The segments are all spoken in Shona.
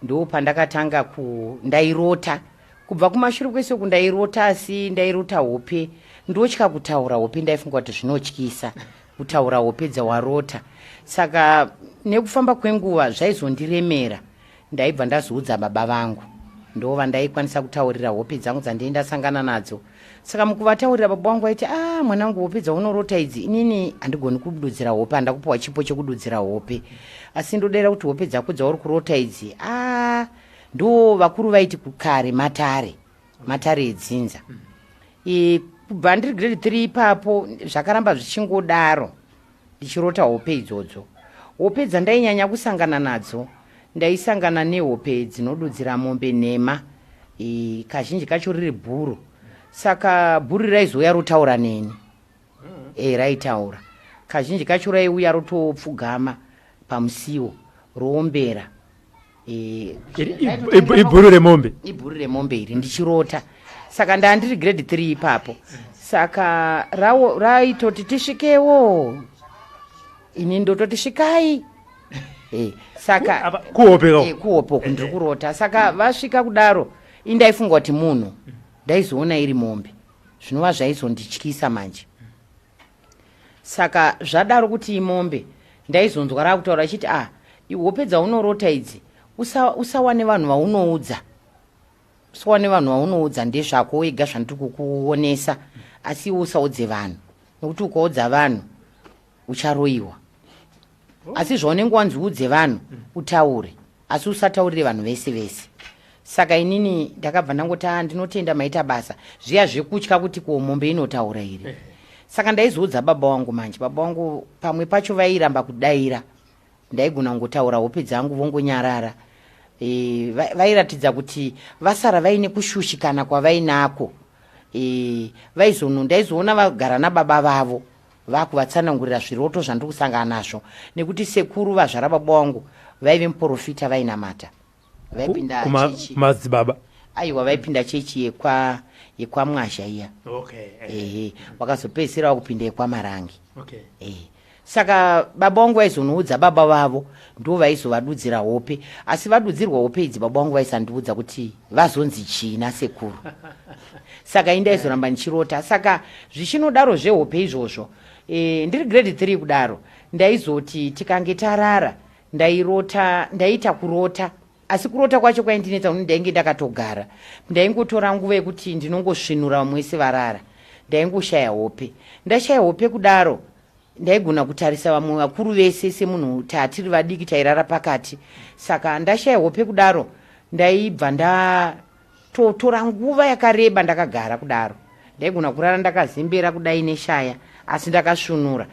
Ndo pandakatanga ku ndairota kubva kumashure kwese uku ndairota, asi ndairota hope ndotya kutaura hope. Ndaifunga kuti zvinotyisa kutaura hope dzawarota. Saka nekufamba kwenguva zvaizondiremera, ndaibva ndazoudza baba vangu. Ndo vandaikwanisa kutaurira hope dzangu dzandei ndasangana nadzo. Saka mukuvataurira, baba vangu vaiti, "A ah, mwanangu, hope dzaunorota idzi, inini handigoni kududzira hope, handakupiwa chipo chekududzira hope, asi ndodera kuti hope dzako dzauri kurota idzi, a ah, ndo vakuru vaiti kukare matare, matare edzinza." Kubva ndiri grade 3 ipapo zvakaramba zvichingodaro, ndichirota hope idzodzo. Hope dzandainyanya kusangana nadzo, ndaisangana nehope dzinodudzira mombe nhema. Kazhinji kacho riri bhuru. Saka bhuru raizouya rotaura neni. Raitaura kazhinji kacho, raiuya rotopfugama pamusiwo, roombera. Ibhuru remombe? Ibhuru remombe iri, ndichirota. Saka ndandiri grade 3 ipapo. Saka raitoti, "Tisvikewo." Ini ndototi, "Svikai." Saka kuhope? Kuhope uku ndiri kurota. Saka vasvika kudaro, indaifunga kuti munhu, ndaizoona iri mombe, zvinova zvaizondityisa manje. Saka zvadaro kuti imombe, ndaizonzwa raakutaura achiti, "Ah, ihope dzaunorota idzi, usawane vanhu vaunoudza, usawane vanhu vaunoudza. Ndezvako wega zvandiri kukuonesa, asi iwe usaudze vanhu, nokuti ukaudza vanhu ucharoyiwa. Asi zvaunenge wanzi udze vanhu, utaure, asi usataurire vanhu vese vese." Saka inini ndakabva ndangoti, "A, ndinotenda, maita basa." Zviya zvekutya kuti ko mombe inotaura here? Saka ndaizoudza baba vangu manje. Baba vangu pamwe pacho vairamba kudaira. Ndaigona kungotaura hope dzangu, vongonyarara. Vairatidza kuti vasara vaine kushushikana kwavainako. Vaizono ndaizoona vagara nababa vavo, vakuvatsanangurira zviroto zvandiri kusangana nazvo, nekuti sekuru vazvara baba vangu vaive muprofita, vainamata, vaipinda chechi. Madzibaba? Aiwa, vaipinda chechi yekwaMwazha iya. Ehe, vakazopedzisira vakupinda yekwaMarangi. Ehe. Saka baba vangu vaizonoudza baba vavo, ndo vaizovadudzira hope. Asi vadudzirwa hope idzi, baba vangu vaisandiudza kuti vazonzi chii nasekuru. Saka indaizoramba ndichirota. Saka zvichinodaro zvehope izvozvo, ndiri grade 3 kudaro, ndaizoti tikange tarara, ndairota, ndaita kurota, asi kurota kwacho kwaindinetsa kuti ndainge ndakatogara. Ndaingotora nguva yekuti ndinongosvinura vamwe vese varara. Ndaingoshaya hope. Ndashaya hope kudaro, ndaigona kutarisa vamwe vakuru vese semunhu, tatiri vadiki, tairara pakati. Saka ndashaya hope kudaro, ndaibva ndatotora nguva yakareba ndakagara kudaro. Ndaigona kurara ndakazembera kudai neshaya, asi ndakasvunura.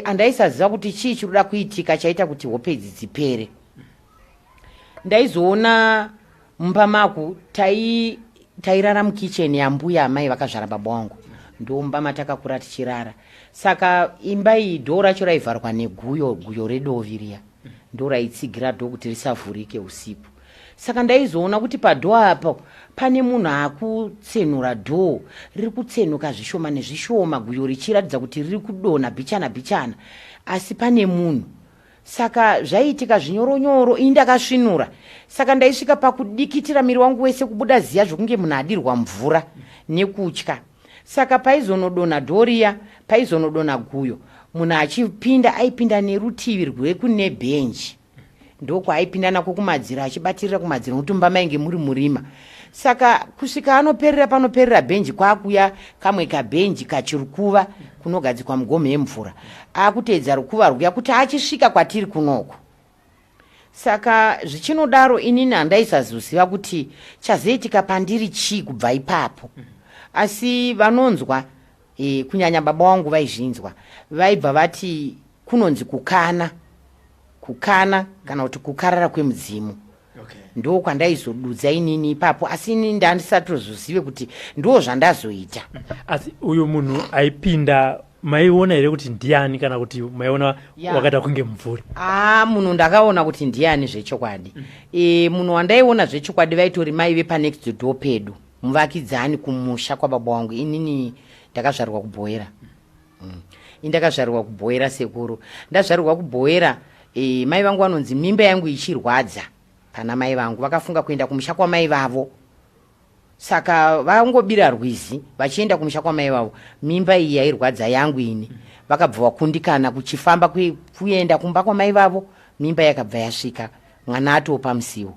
Andaisaziva kuti chii chiri kuda kuitika chaita kuti hope idzi dzipere. Ndaizoona mumba maku tairara mukicheni yambuya, amai vakazvara baba wangu. Ndo mumba matakakura tichirara. Saka imba iyi, dhoo racho raivharwa neguyo, guyo redovi riya, ndo raitsigira dhoo kuti risavhurike usiku. Saka ndaizoona kuti padhoo apo pane munhu akutsenura dhoo, riri kutsenuka zvishoma nezvishoma, guyo richiratidza kuti riri kudonha bichana bichana, asi pane munhu. Saka zvaiitika zvinyoronyoro, ini ndakasvinura. Saka ndaisvika pakudikitira miri wangu wese, kubuda ziya zvokunge munhu adirwa mvura nekutya. Saka paizonodonha dhoo riya, paizonodonha guyo, munhu achipinda, aipinda nerutivi rwekune bhenji, ndokwaaipinda nako kumadziro, achibatirira kumadziro, nokuti mumba mainge muri murima. Saka kusvika anoperera panoperera bhenji, kwakuya kamwe kabhenji kachirukuva kunogadzikwa mugomhe yemvura, akuteedza rukuva rwuya kuti achisvika kwatiri kunoku. Saka zvichinodaro, inini handaisazoziva kuti chazoitika pandiri chii kubva ipapo. Asi vanonzwa, kunyanya baba vangu vaizvinzwa, vaibva vati kunonzi kukana, kukana kana kuti kukarara kwemudzimu. Ndo kwandaizodudza inini ipapo, asi inini ndandisatozozive kuti ndo zvandazoita. Asi uyu munhu aipinda, maiona here kuti ndiani, kana kuti maiona wakaita kunge mumvuri? A, munhu ndakaona kuti ndiani zvechokwadi. Munhu wandaiona zvechokwadi vaitori mai vepanext door pedu, muvakidzani kumusha kwababa wangu. Inini ndakazvarwa kuBhoera. Indakazvarirwa kuBhoera, sekuru. Ndazvarirwa kuBhoera, mai vangu vanonzi mimba yangu ichirwadza. Pana mai vangu vakafunga kuenda kumusha kwamai vavo. Saka vangobira rwizi vachienda kumusha kwamai vavo, mimba iyi yairwadza yangu ini. Vakabva vakundikana kuchifamba kuenda kumba kwamai vavo, mimba yakabva yasvika, mwana atopa musiwo.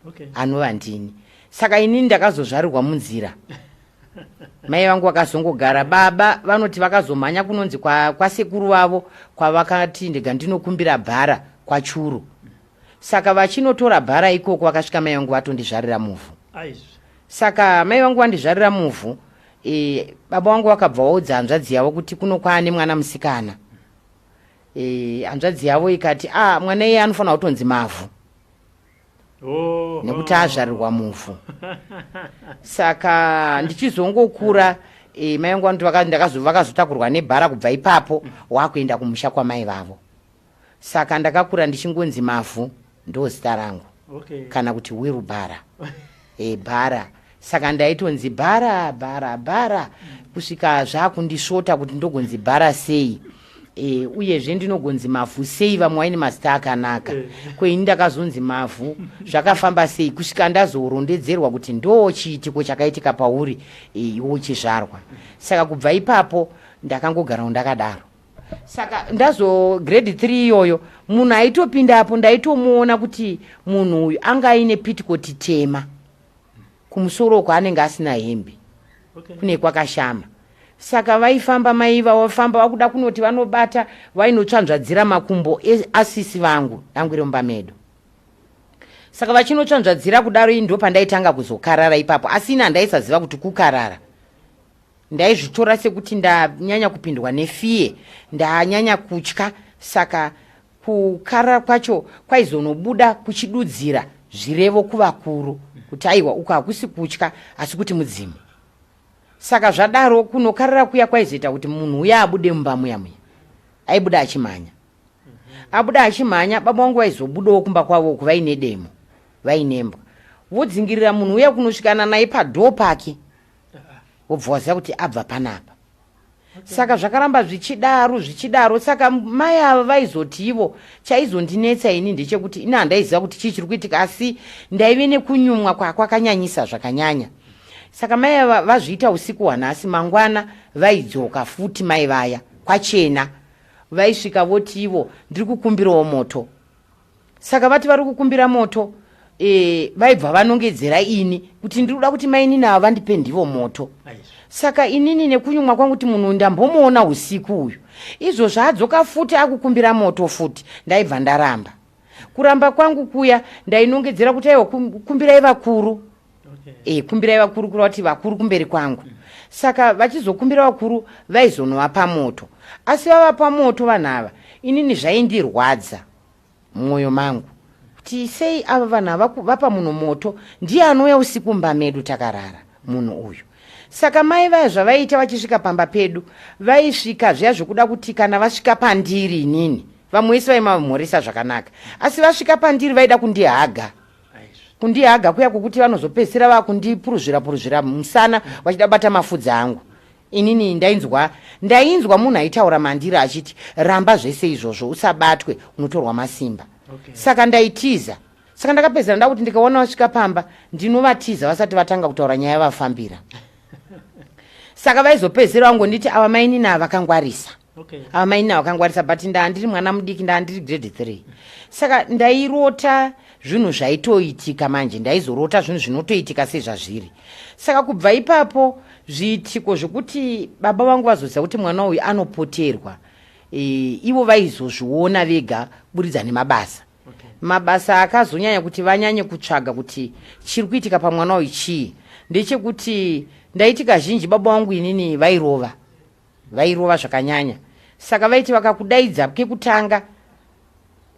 Okay. Anova ndini. Saka inini ndakazozvarirwa munzira. Mai vangu vakazongogara, baba vanoti vakazomhanya kunonzi kwasekuru kwa vavo kwavakati ndega ndinokumbira bhara kwachuru. Saka vachinotora bhara ikoko vakasvika mai vangu vatondizvarira muvhu. Saka mai vangu vandizvarira muvhu e, baba vangu vakabva vaudza hanzvadzi yavo kuti kuno kwaane mwana musikana. E, hanzvadzi yavo ikati a ah, mwana iye anofanira kutonzi mavhu. Oh, nekuti azvarirwa muvhu saka ndichizongokura e, mai vangu vanoti vakazotakurwa nebhara kubva ipapo wakuenda kumusha kwamai vavo. Saka ndakakura ndichingonzi Mavhu ndozita rangu okay. Kana kuti Wirubhara e, bhara saka ndaitonzi bhara bhara bhara kusvika zvakundisvota kuti ndogonzi bhara sei e, uyezve ndinogonzi mavhu sei vamwe vaine mazita akanaka eh. Ko ini ndakazonzi mavhu zvakafamba sei kusvika ndazorondedzerwa kuti ndo chiitiko chakaitika pauri e, iwe uchizvarwa. Saka kubva ipapo ndakangogarawo ndakadaro. Saka ndazo grade 3 iyoyo munhu aitopinda apo ndaitomuona kuti munhu uyu anga aine pitikoti tema kumusoro uko anenge asina hembe okay. Kune kwakashama. Saka vaifamba maiva vafamba vakuda kunoti vanobata vainotsvanzvadzira makumbo asisi vangu dangwe remumba medu. Saka vachinotsvanzvadzira kudaro ini ndopandaitanga kuzokarara ipapo asi ini handaisaziva kuti kukarara. Ndaizvitora sekuti ndanyanya kupindwa nefear, ndanyanya kutya saka kukarara kwacho kwaizonobuda kuchidudzira zvirevo kuvakuru kuti aiwa uku hakusi kutya asi kuti mudzimu. Saka zvadaro kunokarara kuya kwaizoita kuti munhu uya abude mumba muya muya. Aibuda achimhanya. Abuda achimhanya baba vangu vaizobudawo kumba kwavo uku vaine demo, vaine mbwa. Vodzingirira munhu uya kunosvikana naye padhoo pake. Wobva waziva kuti abva panapa. Okay. Saka zvakaramba zvichidaro zvichidaro. Saka mai ava vaizoti ivo chaizondinetsa ini ndechekuti ini handaiziva kuti chii chiri kuitika asi ndaive nekunyumwa kwakanyanyisa zvakanyanya. Saka mai ava vazviita usiku hwanhasi mangwana vaidzoka futi mai vaya kwachena vaisvika voti ivo ndiri kukumbirawo moto. Saka vati vari kukumbira moto e, vaibva vanongedzera ini kuti ndiri kuda kuti mainini ava vandipe ndivo moto. Saka inini nekunyumwa kwangu kuti munhu ndambomuona usiku uyu izvo zvaadzoka futi akukumbira moto futi ndaibva ndaramba. Kuramba kwangu kuya ndainongedzera kuti aiwa kumbirai vakuru. Okay. E, kumbirai vakuru kureva kuti vakuru kumberi kwangu. Saka vachizokumbira vakuru vaizonovapa moto. Asi vavapa moto vanhu ava inini zvaindirwadza mumwoyo mangu kuti sei ava vanhu ava vapa munhu moto ndiye anouya usiku mumba medu takarara munhu uyu. Saka mai vaya zvavaiita vachisvika pamba pedu vaisvika zviya zvekuda kuti kana vasvika pandiri inini vamwe vese vaimamhoresa zvakanaka asi vasvika pandiri vaida kundihaga. Kundihaga kuya kwekuti vanozopedzisira vakundipuruzvira puruzvira musana vachida kubata mafudzi angu. Inini ndainzwa ndainzwa munhu aitaura mandiri achiti ramba zvese izvozvo usabatwe unotorwa masimba. Okay. Saka ndaitiza. Saka ndakapedzisira ndakuti ndikaona vasvika pamba ndinovatiza vasati vatanga kutaura nyaya vafambira. Saka vaizopedzisira vangonditi ava mainini ava vakangwarisa. Okay. Ava mainini ava vakangwarisa but ndaandiri mwana mudiki ndaandiri grade 3. Saka ndairota zvinhu zvaitoitika manje ndaizorota zvinhu zvinotoitika sezvazviri. Saka kubva ipapo zviitiko zvekuti baba vangu vazoziva kuti mwana uyu anopoterwa e, ivo vaizozviona vega kuburidza nemabasa. Okay. Mabasa akazonyanya kuti vanyanye kutsvaga kuti chiri kuitika pamwana uyu chii ndechekuti ndaiti kazhinji baba vangu inini vairova vairova zvakanyanya saka vaiti vakakudaidza kekutanga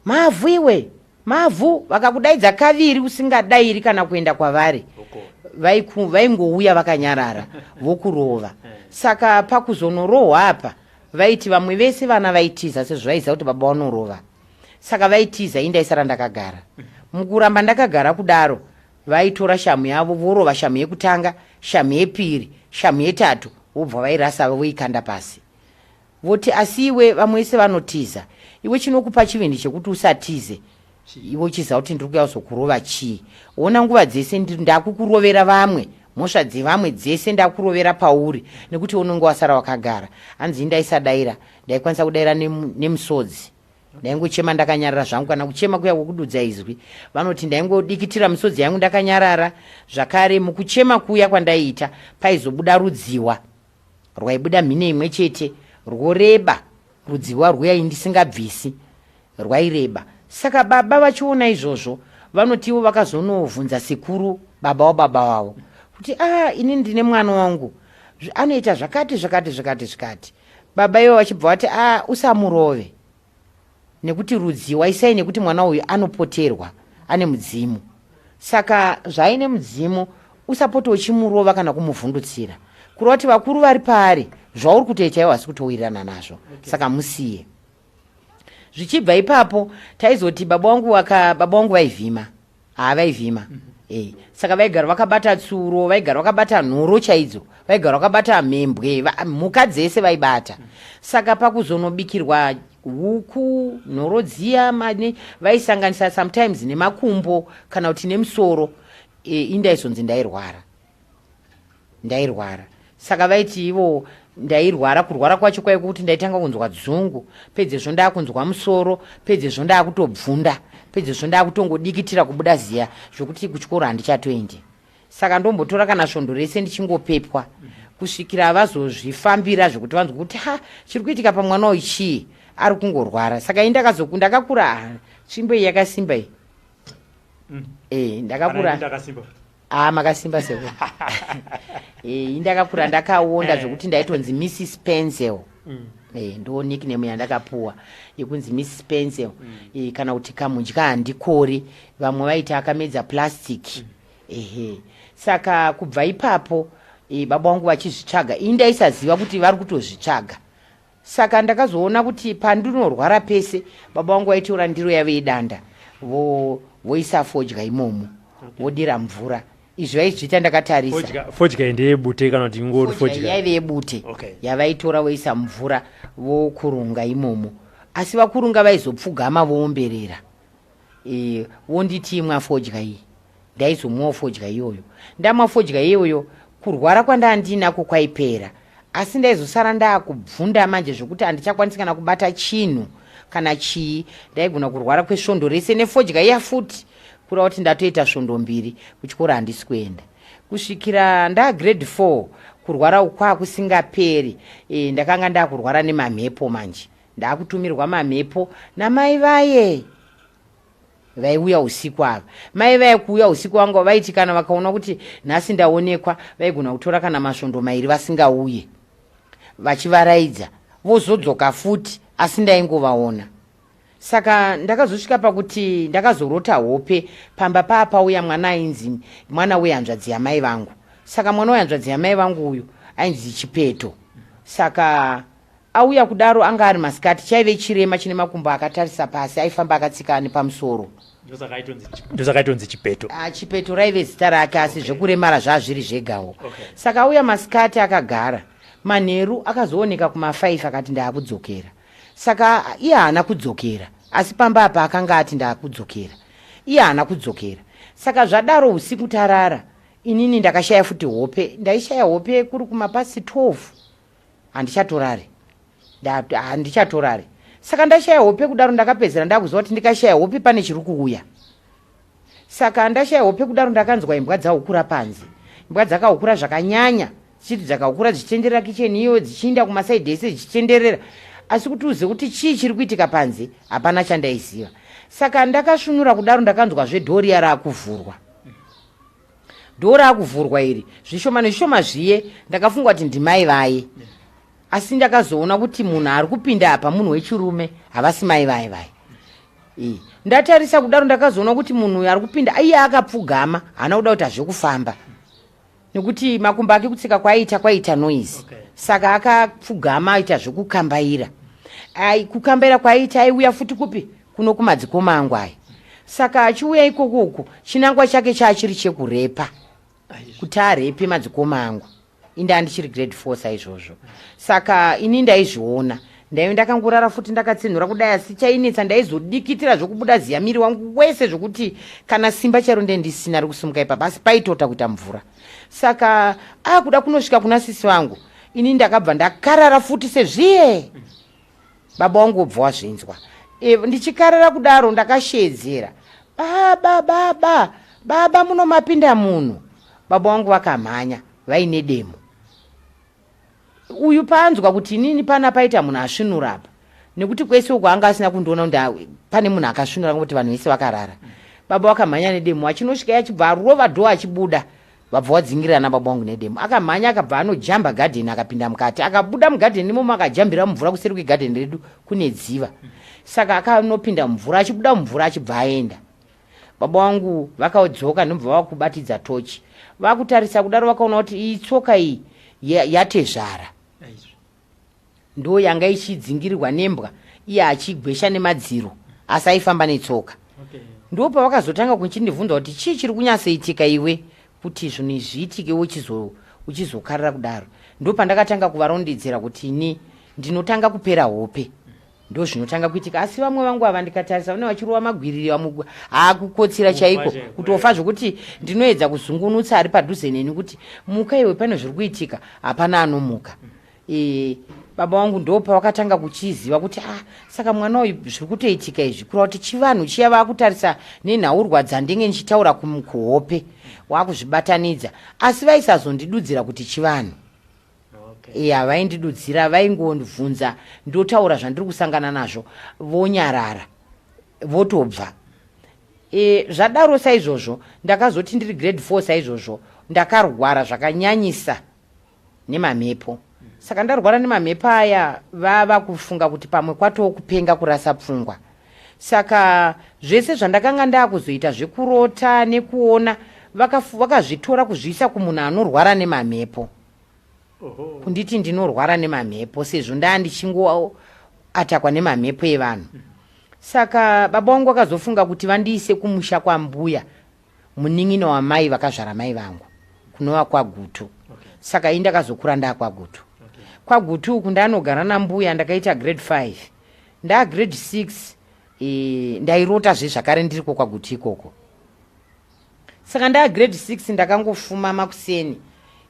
mavhu iwe mavhu vakakudaidza kaviri usingadairi kana kuenda kwavari vaingouya vakanyarara vokurova. Saka pakuzonorohwa apa vaiti vamwe vese vana vaitiza sezvo vaiziva kuti baba vanorova. Saka vaitiza ini ndaisara ndakagara. Mukuramba ndakagara kudaro vaitora shamhu yavo vorova shamhu yekutanga, shamhu yepiri, shamhu yetatu vobva vairasa voikanda pasi. Voti asi iwe vamwe vese vanotiza iwe chinokupa chivindi chekuti usatize. Iwe uchiziva kuti ndiri kuuya kuzokurova chii? Ona nguva dzese ndakukurovera vamwe, mhosva dzevamwe dzese ndakurovera pauri nekuti unenge wasara wakagara. Hanzi ndaisadaira, ndaikwanisa kudaira nemusodzi. Ndaingochema ndakanyarara zvangu, kana kuchema kuya kwekududza izwi. Vanoti ndaingodikitira misodzi yangu ndakanyarara. Zvakare mukuchema kuya kwandaiita paizobuda rudziwa rwaibuda mhine imwe chete rworeba, rudziwa rwuya indisingabvisi rwaireba. Saka baba vachiona izvozvo vanoti ivo vakazonovhunza sekuru baba wababa wavo kuti a ah, ini ndine mwana wangu anoita zvakati zvakati zvakati zvikati. Baba ivo vachibva vati a ah, usamurove nekuti rudziwa isai nekuti mwana uyu anopoterwa ane mudzimu. Saka zvaaine mudzimu usapote uchimurova kana kumuvhundutsira, kureva kuti vakuru vari paari zvauri kutoita iwo hasi kutowirirana nazvo. Saka musiye. Zvichibva ipapo taizoti baba wangu waka baba wangu vaivhima, haa vaivhima. Saka vaigara vakabata tsuro, vaigara vakabata nhoro chaidzo, vaigara vakabata mhembwe, mhuka dzese vaibata. Saka pakuzonobikirwa huku, nhoro dziya vaisanganisa sometimes nemakumbo kana kuti nemusoro. Indaizonzi ndairwara, ndairwara. Saka vaiti ivo ndairwara, kurwara kwacho kwaive kuti ndaitanga kunzwa dzungu, pedzezvo ndakunzwa musoro, pedzezvo ndakutobvunda, pedzezvo ndakutongodikitira kubuda ziya zvokuti kuchikoro handichatoendi. Saka ndombotora kana svondo rese ndichingopepwa kusvikira vazozvifambira zvekuti vanzwa kuti ha, chiri kuitika pamwana uyu chii, ari kungorwara. Saka ini ndakakura, tsvimbo iyi yakasimba iyi. Ndakakura. Ah, makasimba sekuru. Ndakakura ndakaonda zvekuti ndaitonzi Mrs Pencil. Ndo nickname yandakapuwa yekunzi Mrs Pencil. Kana kuti kamudya handikori, vamwe vaiti akamedza plastic. Ehe. Saka kubva ipapo baba vangu vachizvitsvaga, ini ndaisaziva kuti vari kutozvitsvaga. Saka ndakazoona kuti pandinorwara pese baba vangu vaitora ndiro yavo yedanda voisa fodya imomo, vodira mvura. Izvi vaizviita ndakatarisa. Fodya ndeyebute kana kuti ingori fodya? Yaive yebute. Yavaitora voisa mvura vokurunga imomo. Asi vakurunga vaizopfugama voomberera. Vonditi imwa fodya iyi. Ndaizomwawo fodya iyoyo. Ndamwa fodya iyoyo kurwara kwandandinako kwaipera. Asi ndaizosara ndakubvunda manje zvekuti handichakwanisi kana kubata chinhu kana chii. Ndaigona kurwara kwesvondo rese nefodya iya futi, kureva kuti ndatoita svondo mbiri kuchikoro handisi kuenda. Kusvikira nda grade 4 kurwara uku kwakusingaperi. Ndakanga ndakurwara nemamhepo manje. Ndakutumirwa mamhepo namai vaye vaiuya usiku ava. Mai vaye kuuya usiku vanga vaiti kana vakaona kuti nhasi ndaonekwa vaigona kutora kana masvondo mairi vasingauye, vachivaraidza vozodzoka futi, asi ndaingovaona. Saka ndakazosvika pakuti ndakazorota hope pamba paapauya mwana ainzi mwana wehanzvadzi yamai vangu. Saka mwana wehanzvadzi yamai vangu uyu ainzi Chipeto. Saka auya kudaro anga ari masikati, chaive chirema chine makumbo akatarisa pasi, aifamba akatsika nepamusoro. Ndosaka aitonzi Chipeto. Ah, Chipeto raive zita rake, asi zvekuremara zvazviri zvegawo. Saka auya masikati akagara, manheru akazooneka kuma 5 akati ndaakudzokera. Saka iye haana kudzokera, asi pamba apa akanga ati ndaakudzokera, iye haana kudzokera. Saka zvadaro usiku tarara, inini ndakashaya futi hope. Ndaishaya hope kuri kumapasi 12, handichatorari, handichatorari. Saka ndashaya hope kudaro, ndakapedzera ndakuziva kuti ndikashaya hope pane chiri kuuya. Saka ndashaya hope kudaro, ndakanzwa imbwa dzahukura panze. Imbwa dzakahukura zvakanyanya, dzichiti dzakahukura dzichitenderera kicheni iyo, dzichiinda kumasaidhi ese dzichitenderera, asi kuti uzive kuti chii chiri kuitika panze hapana chandaiziva. Saka ndakasvunura kudaro, ndakanzwazve dhoo riya raakuvhurwa. Dhoo raakuvhurwa iri zvishoma nezvishoma zviye, ndakafunga kuti ndimai vaye, asi ndakazoona kuti munhu ari kupinda apa munhu wechirume, havasi mai vaye vaye. Ndatarisa kudaro ndakazoona kuti munhu uyu ari kupinda iye akapfugama, haana kuda kuita zvekufamba nekuti makumbo ake kutsika kwaiita kwaiita noise. Saka akapfugama aita zvekukambaira. Ai, kukambaira kwaiita aiuya futi kupi kuno kumadzikoma angu aya. Saka achiuya ikoko uku chinangwa chake chaachiri chekurepa, kuti arepe madzikoma angu. Inda ndichiri grade 4 saizvozvo. Saka ini ndaizviona. Ndaive ndakangorara futi ndakatsinhura kudai asi chainetsa ndaizodikitira zvokubuda ziya miri wangu wese zvokuti kana simba chairo ndee ndisina rekusimuka ipapa asi paitota kuita mvura. Saka akuda kunosvika kuna sisi vangu ini ndakabva ndakarara futi sezviye. Baba wangu wobva wazvinzwa. E, ndichikarara kudaro ndakasheedzera baba baba baba munomapinda munhu. Baba wangu vakamhanya vaine demo. Uyu paanzwa kuti inini pana paita munhu asvinura apa nekuti kwese uko anga asina kundiona kuti pane munhu akasvinura ngokuti vanhu vese vakarara. Baba wakamhanya nedemo achinosvika achibva arova dhoo achibuda vabva wadzingirana baba wangu nedemo. Akamhanya akabva anojamba gadheni akapinda mukati akabuda mugadheni imomo akajambira mumvura kuseri kwegadheni redu kune dziva. Saka akanopinda mumvura achibuda mumvura achibva aenda. Baba vangu vakadzoka ndobva vakubatidza tochi vakutarisa kudaro vakaona kuti iyi tsoka iyi yatezvara ndo yanga ichidzingirirwa nembwa iye achigwesha nemadziro asi aifamba netsoka okay. Ndo pavakazotanga kuchindibvunza kuti chii chiri kunyatsoitika iwe kuti zvinhu izvi zviitike uchizokarira kudaro ndo pandakatanga kuvarondedzera kuti ini ndinotanga kupera hope ndozvinotanga kuitika asi vamwe vangu ava ndikatarisa vane vachirova magwiriri vamwe haakukotsira chaiko kutofa zvokuti ndinoedza kuzungunutsa ari padhuze neni kuti muka iwe pane zviri kuitika hapana anomuka e, baba vangu ndo pavakatanga kuchiziva kuti ah, saka mwana uyu zviri kutoitika izvi kureva kuti chivanhu chiya vakutarisa nenhaurwa dzandenge ndichitaura kuhope wakuzvibatanidza asi vaisazondidudzira kuti chivanhu okay. Ya vaindidudzira vaingondibvunza ndotaura zvandiri kusangana nazvo vonyarara votobva e, zvadaro saizvozvo ndakazoti ndiri grade 4 saizvozvo ndakarwara zvakanyanyisa nemamhepo saka ndarwara nemamhepo aya vava kufunga kuti pamwe kwatoo kupenga kurasa pfungwa saka zvese zvandakanga ndakuzoita zvekurota nekuona vakazvitora kuzviisa kumunhu anorwara nemamhepo kunditi ndinorwara nemamhepo sezvo ndaa ndichingoatakwa nemamhepo evanhu saka baba vangu vakazofunga kuti vandiise kumusha kwambuya munin'ina wamai vakazvara mai vangu kunova kwagutu okay. Saka ii ndakazokura ndaa kwagutu okay. Kwagutu uku ndanogara nambuya ndakaita grade 5 ndaa grade 6 e, ndairota zve zvakare ndiriko kwagutu ikoko saka ndaa grade 6 ndakangofuma makuseni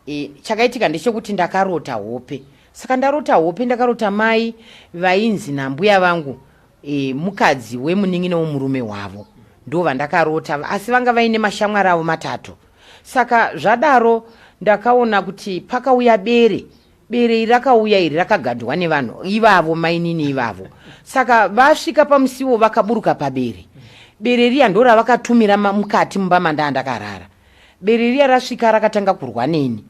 e, chakaitika ndechekuti ndakarota hope saka ndarota hope ndakarota mai vainzi nambuya vangu e, mukadzi wemunin'ina womurume wavo ndo vandakarota asi vanga vaine mashamwari avo matatu saka zvadaro ndakaona kuti pakauya bere bere iri rakauya iri rakagadwa nevanhu ivavo mainini ivavo saka vasvika pamusiwo vakaburuka pabere bere riya ndo ravakatumira mukati mumba mandaa ndakarara bere riya rasvika rakatanga kurwa neni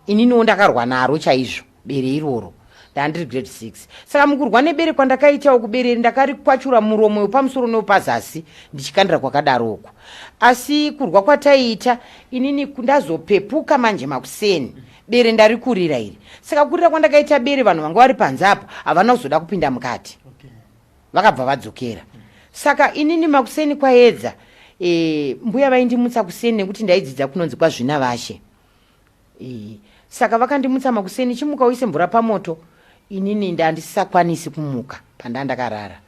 ininiwo ndakarwa naro chaizvo bere iroro ndandiri grade 6 saka mukurwa nebere kwandakaitawo kubere ndakarikwachura muromo wepamusoro newepazasi ndichikandira kwakadaro uku asi kurwa kwataiita inini ndazopepuka manje makuseni bere ndarikurira iri saka kurira kwandakaita bere vanhu vanga vari panze apo havana kuzoda kupinda mukati vakabva vadzokera saka inini makuseni kwaedza e, mbuya vaindimutsa kuseni nekuti ndaidzidza kunonzi kwazvina vashe e, saka vakandimutsa makuseni chimuka uise mvura pamoto inini ndandisisakwanisi kumuka pandandakarara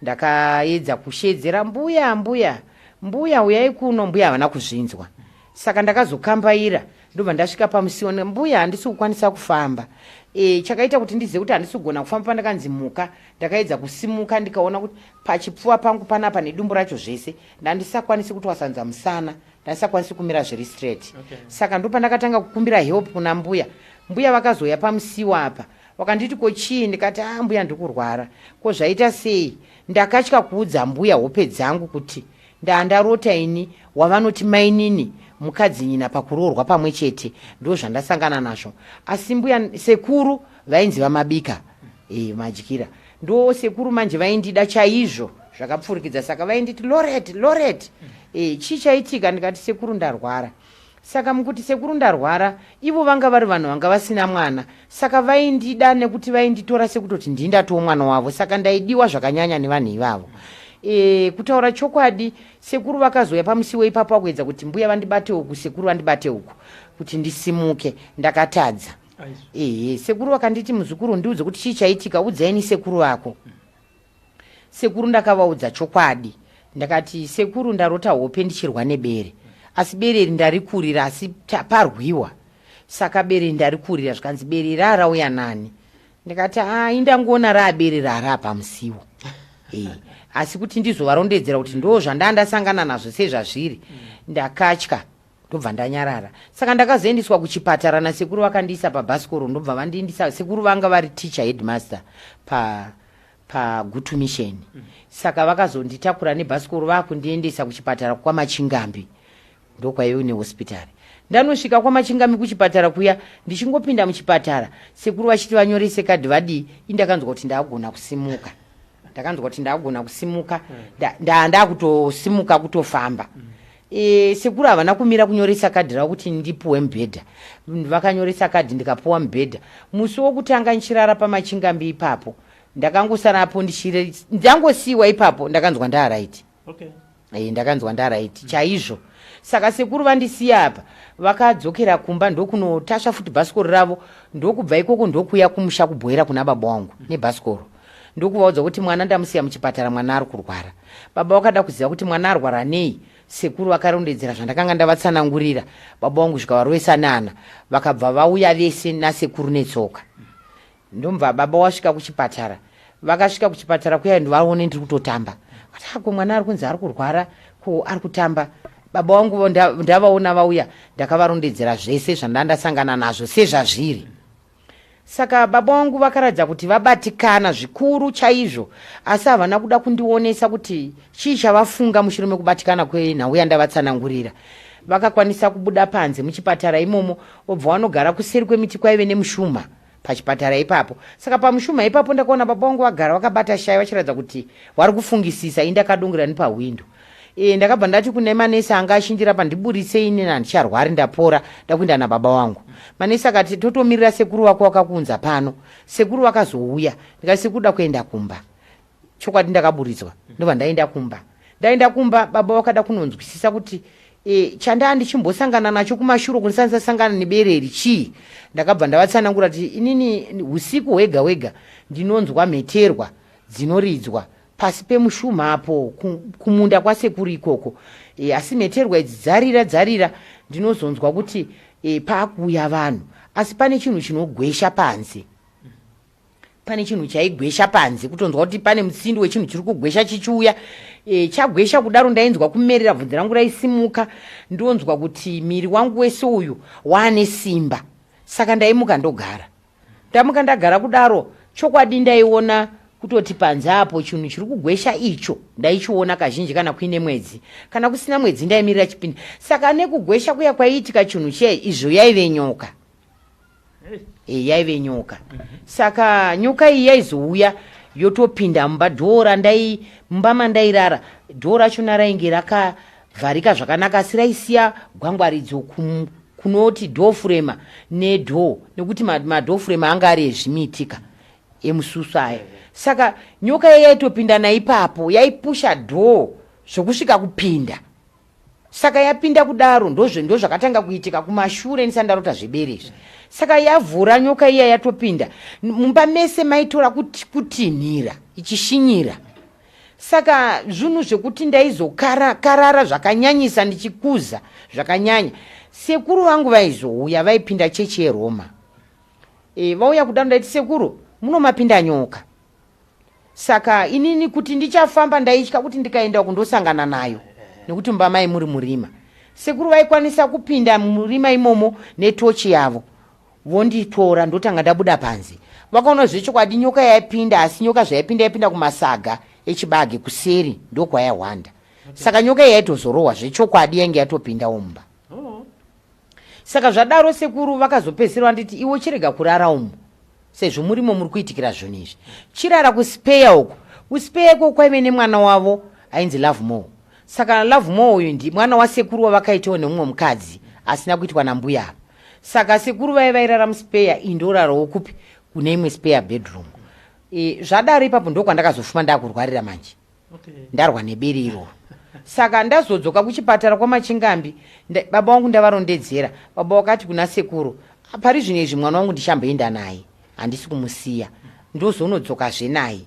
ndakaedza kusheedzera mbuya mbuya mbuya uyai kuno mbuya havana kuzvinzwa saka ndakazokambaira ndobva ndasvika pamusiwo mbuya handisi kukwanisa kufamba e, chakaita kuti ndizive kuti handisi kugona kufamba pandakanzi muka ndakaedza kusimuka ndikaona kuti pachipfuva pangu panapa nedumbu racho zvese ndandisakwanisi kutwasanza musana ndandisakwanisi kumira zviri straight okay. Saka ndopandakatanga kukumbira help kuna mbuya mbuya vakazouya pamusiwo apa vakanditi ko chii ndikati a ah, mbuya ndikurwara ko zvaita sei ndakatya kuudza mbuya hope dzangu kuti ndandarota ini wavanoti mainini mukadzinyina pakuroorwa pamwe chete ndo zvandasangana nazvo asi mbuya sekuru vainzi vamabika e, madyira ndo sekuru manje vaindida chaizvo zvakapfurikidza saka vainditi loret loret e, chii chaitika ndikati sekuru ndarwara saka mukuti sekuru ndarwara ivo vanga vari vanhu vanga vasina mwana saka vaindida nekuti vainditora sekutoti ndini ndatoo mwana wavo saka ndaidiwa zvakanyanya nevanhu ivavo e, kutaura chokwadi sekuru vakazouya pamusiwo ipapo akuedza kuti mbuya vandibate uku sekuru vandibate uku kuti ndisimuke ndakatadza. Ehe, sekuru vakanditi, muzukuru, ndiudze kuti chii chaitika, udzaini sekuru vako. Sekuru ndakavaudza chokwadi. Ndakati, sekuru, ndarota hope ndichirwa nebere, asi bere iri ndarikurira, asi parwiwa, saka bere ndarikurira. Zvikanzi, bere rarauya nani? Ndikati, a, indangoona raabere rara pamusiwo. E, asi kuti ndizovarondedzera kuti ndo zvandaa ndasangana nazvo sezvazviri, ndakatya, ndobva ndanyarara. Saka ndakazoendeswa kuchipatara nasekuru, vakandiisa pabhasikoro, ndobva vandiendesa. Sekuru vanga vari teacher, headmaster paGutu Mission. Saka vakazonditakura nebhasikoro vakundiendesa kuchipatara kwaMachingambi, ndokwaive nehospitari. Ndanosvika kwaMachingambi kuchipatara kuya, ndichingopinda muchipatara, sekuru vachiti vanyorese kadhi vadii, indakanzwa kuti ndaagona kusimuka. Ndakanzwa kuti ndaagona kusimuka, ndakutosimuka kutofamba. E, sekuru havana kumira kunyoresa kadhi ravo kuti ndipuwe mubhedha. Vakanyoresa kadhi, ndikapuwa mubhedha. Musi wokutanga ndichirara paMachingambi ipapo, ndakangosarapo ndangosiyiwa ipapo, ndakanzwa ndaaright. E, ndakanzwa ndaright chaizvo. Saka sekuru vandisiya apa, vakadzokera kumba ndokunotasva futi bhasikoro ravo, ndokubva ikoko ndokuya kumusha kubhoera kuna baba wangu nebhasikoro, ndokuvaudza kuti mwana ndamusiya muchipatara, mwana ari kurwara. Baba vakada kuziva kuti mwana arwara nei. Sekuru vakarondedzera zvandakanga ndavatsanangurira. Baba vangu zvikavarovesa nana, vakabva vauya vese nasekuru netsoka. Ndomva baba wasvika kuchipatara. Vakasvika kuchipatara kuya, vaone ndiri kutotamba. Vati, ako mwana ari kunzi ari kurwara, ko ari kutamba? Baba vangu ndavaona vauya, ndakavarondedzera zvese zvandandasangana nazvo sezvazviri. Saka baba vangu vakaratidza kuti vabatikana zvikuru chaizvo, asi havana kuda kundionesa kuti chii chavafunga mushure mekubatikana kwenhau yandavatsanangurira. Vakakwanisa kubuda panze muchipatara imomo, vobva vanogara kuseri kwemiti kwaive nemushuma pachipatara ipapo. Saka pamushuma ipapo ndakaona baba vangu vagara vakabata shaya, vachiratidza kuti vari kufungisisa. Ini ndakadongorera nepahwindo. E, ndakabva ndati kune manesi anga achindirapa, ndiburitsei, inini handicharwari, ndapora, ndakuenda nababa vangu. Manesi akati, totomirira sekuru vako vakakuunza pano. Sekuru vakazouya, ndikati, sekuru, da kuenda kumba. Chokwadi ndakaburitswa, ndobva ndaenda kumba. Ndaenda kumba, baba vakada kunonzwisisa kuti e, chandaa ndichimbosangana nacho kumashure kundisandisasangana nebereri chii. Ndakabva ndavatsanangura kuti inini usiku hwega hwega ndinonzwa mheterwa dzinoridzwa pasi pemushumha apo kumunda kwasekuru ikoko. E, asi mheterwa idzi dzarira dzarira, ndinozonzwa kuti e, paakuuya vanhu, asi pane chinhu chinogwesha panze. Pane chinhu chaigwesha panze, kutonzwa kuti pane mutsindo wechinhu chiri kugwesha chichiuya. E, chagwesha kudaro ndainzwa kumerera, bvudzi rangu raisimuka, ndonzwa kuti miri wangu wese uyu waane simba. Saka ndaimuka ndogara. Ndamuka ndagara kudaro, chokwadi ndaiona kutoti panze apo chinhu chiri kugwesha icho. Ndaichiona kazhinji kana kuine mwedzi. Kana kusina mwedzi ndaimirira chipindi. Saka nekugwesha kuya kwaiitika chinhu chiya, izvo yaive nyoka. E, yaive nyoka. Saka nyoka iyi yaizouya yotopinda mumba. Dhoo randai, mumba mandairara, dhoo rachona rainge rakavharika zvakanaka, asi raisiya gwangwaridzo kunoti dhoo furema nedhoo, nekuti madhoo furema anga ari ezvimitika emususu aya. Saka nyoka iya yaitopinda naipapo, yaipusha dhoo zvokusvika kupinda. Saka yapinda kudaro, ndozvakatanga kuitika kumashure ndisati ndarota zvebere izvi. Saka yavhura nyoka iya, yatopinda mumba mese, maitora kutinhira ichishinyira. Saka zvinhu zvekuti ndaizokarara zvakanyanyisa, ndichikuza zvakanyanya. Sekuru vangu vaizouya, vaipinda chechi yeRoma. E, vauya kudaro ndaiti, sekuru, munomapinda nyoka. Saka inini kuti ndichafamba, ndaitya kuti ndikaenda kundosangana nayo, nekuti mumba mai muri murima. Sekuru vaikwanisa kupinda murima imomo netochi yavo, vonditora, ndotanga ndabuda panze. Vakaona zvechokwadi nyoka yaipinda, asi nyoka zvaipinda, yaipinda kumasaga echibage kuseri, ndokwayahwanda. Saka nyoka iyi yaitozorohwa zvechokwadi, yainge yatopindawo mumba. Saka zvadaro sekuru vakazopedzisira vanditi, iwe chirega kurara umu, sezvo murimo muri kuitikira zvinhu izvi, chirara kuspeya uku. Kuspeya ikoko kwaive nemwana wavo ainzi Love More. Saka Love More uyu ndi mwana wasekuru wavakaitawo nemumwe mukadzi asina kuitwa nambuya ava. Saka sekuru vaive vairara muspeya, iyi ndorarawo kupi? Kune imwe spare bedroom. E, zvadaro ipapo ndokwandakazofuma ndakurwarira manje. Ndarwa nebere iroro. Saka ndazodzoka kuchipatara kwaMachingambi, baba vangu ndavarondedzera. Baba vakati kuna sekuru, Pari zvino izvi mwana wangu ndichamboenda naye, handisi kumusiya, ndozonodzokazve naye.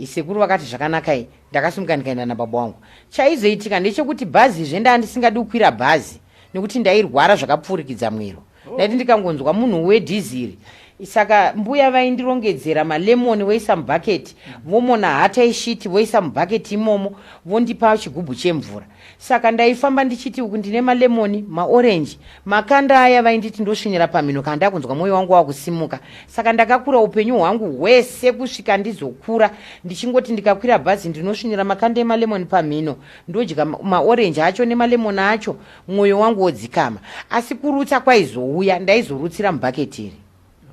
Sekuru vakati zvakanakai. Ndakasimuka ndikaenda nababa wangu. Chaizoitika ndechekuti bhazi zve ndaa ndisingadi kukwira bhazi nekuti ndairwara zvakapfuurikidza mwero. Ndaiti ndikangonzwa munhu wedhiziri, saka mbuya vaindirongedzera malemoni voisa mubhaketi, vomona hata yeshiti voisa mubhaketi imomo, vondipa chigubhu chemvura. Saka ndaifamba ndichiti uku ndine malemoni, maorenji, makanda aya vainditi ndosvinira pamhino kana ndakunzwa mwoyo wangu wakusimuka. Saka ndakakura upenyu hwangu hwese kusvika ndizokura ndichingoti ndikakwira bhazi ndinosvinira makanda emalemoni pamhino, ndodya maorenji acho nemalemoni acho, mwoyo wangu wodzikama. Asi kurutsa kwaizouya, ndaizorutsira mubhaketi iri.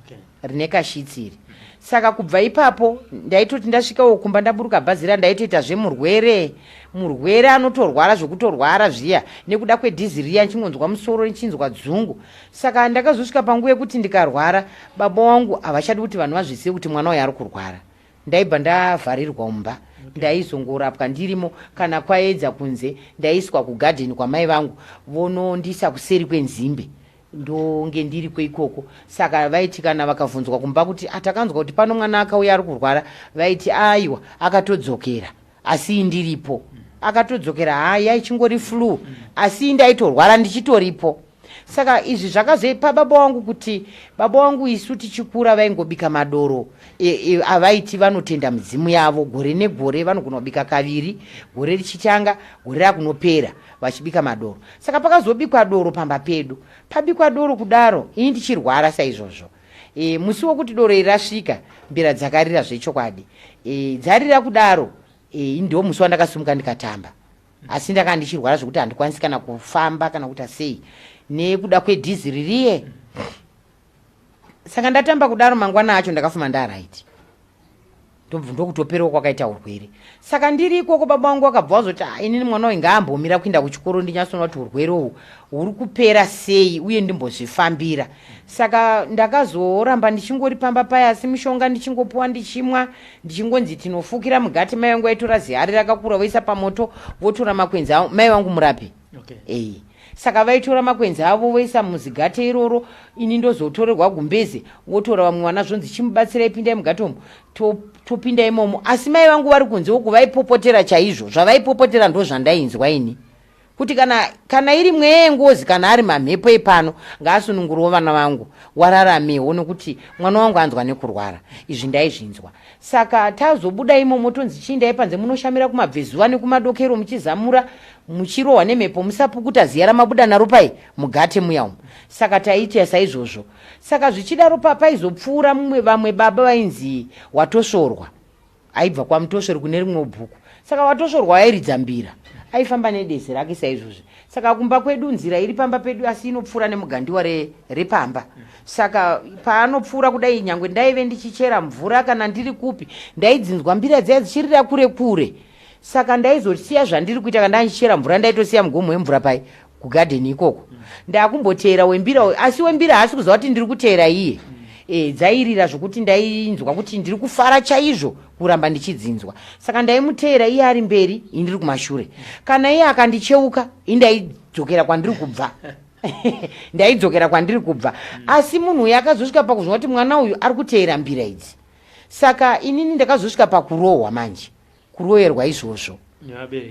Okay. Rine kashitsi iri. Saka kubva ipapo ndaitoti ndasvikawo kumba ndaburuka bhazi riya ndaitoita zvemurwere. Murwere anotorwara zvekutorwara zviya nekuda kwedhiziri riya ndichingonzwa musoro ndichinzwa dzungu. Saka ndakazosvika panguva yekuti ndikarwara baba wangu havachadi kuti vanhu vazvizive kuti mwana uyu ari kurwara. Ndaibva ndavharirwa mumba. Ndaizongorapwa ndirimo kana kwaedza kunze ndaiswa kugadheni kwamai vangu vonondiisa kuseri kwenzimbe. Ndonge ndiriko ikoko. Saka vaiti kana vakavhunzwa kumba kuti atakanzwa kuti pano mwana akauya ari kurwara, vaiti aiwa akatodzokera asi ndiripo. Akatodzokera haya ichingori flu asi ndaitorwara ndichitoripo. Saka izvi zvakazoipa baba wangu kuti baba wangu isu tichikura vaingobika madoro avaiti vanotenda midzimu yavo gore negore, vanogona kubika kaviri gore richitanga gore rakunopera vachibika madoro. Saka pakazobikwa doro pamba pedu, pabikwa doro kudaro ini ndichirwara saizvozvo. Musi wokuti doro iri rasvika mbira dzakarira zvechokwadi. Dzarira kudaro ndo musi wandakasimuka ndikatamba. Asi ndakanga ndichirwara zvekuti handikwanisi kana kufamba kana kuita sei nekuda kwedhiziri riye. Saka ndatamba kudaro mangwana acho ndakafuma ndaraiti. Ndokutoperawo kwakaita urwere. Saka ndiri ikoko baba vangu vakabva vazoti ah, inini mwana uyu ngaambomira kuenda kuchikoro ndinyatsoona kuti urwere uhu huri kupera sei uye ndimbozvifambira. Saka ndakazoramba ndichingori pamba paya asi mishonga ndichingopuwa ndichimwa, ndichingonzi tinofukira mugati. Mai vangu vaitora zihari rakakura voisa pamoto votora makwenzi avo. Mai vangu murapi. Okay. Saka vaitora makwenzi avo voisa muzigate iroro, ini ndozotorerwa gumbeze, votora vamwe vana zvonzi chimubatsirai pindai mugate umu, topinda imomo. Asi mai vangu vari kunze uku vaipopotera chaizvo, zvavaipopotera ndozvandainzwa ini. Kuti kana iri mweya yengozi kana ari mamhepo epano ngaasunungurewo vana vangu wararamewo nekuti mwana wangu anzwa nekurwara. Izvi ndaizvinzwa. Saka tazobuda imomo tonzi chiindai panze munoshamira kumabvezuva nekumadokero muchizamura muchirohwa nemhepo musapukuta ziya ramabuda naro pai mugate muya umu. Saka taiita saizvozvo. Saka zvichidaro paizopfuura mumwe vamwe baba vainzi Watosvorwa aibva kwaMutosvori kune rimwe bhuku. Saka Watosvorwa airidza mbira aifamba nedeze rake saizvozvi. Saka kumba kwedu nzira iri pamba pedu asi inopfuura nemugandiwa repamba. Saka paanopfuura kudai nyangwe ndaive ndichichera mvura kana ndiri kupi ndaidzinzwa mbira dziya dzichirira kure kure. Saka ndaizosiya zvandiri kuita kana ndichichera mvura ndaitosiya mugomo wemvura pai kugadheni ikoko. Ndakumboteera wembira uyu asi wembira haasi kuziva kuti ndiri kuteera iye. Dzairira zvokuti ndainzwa kuti ndiri kufara chaizvo kuramba ndichidzinzwa. Saka ndaimuteera iye ari mberi ini ndiri kumashure. Kana iye akandicheuka ini ndaidzokera kwandiri kubva. Ndaidzokera kwandiri kubva. Asi munhu uyu akazosvika pakuzwa kuti mwana uyu ari kuteera mbira idzi. Saka inini ndakazosvika pakurohwa manje, kuroyerwa izvozvo.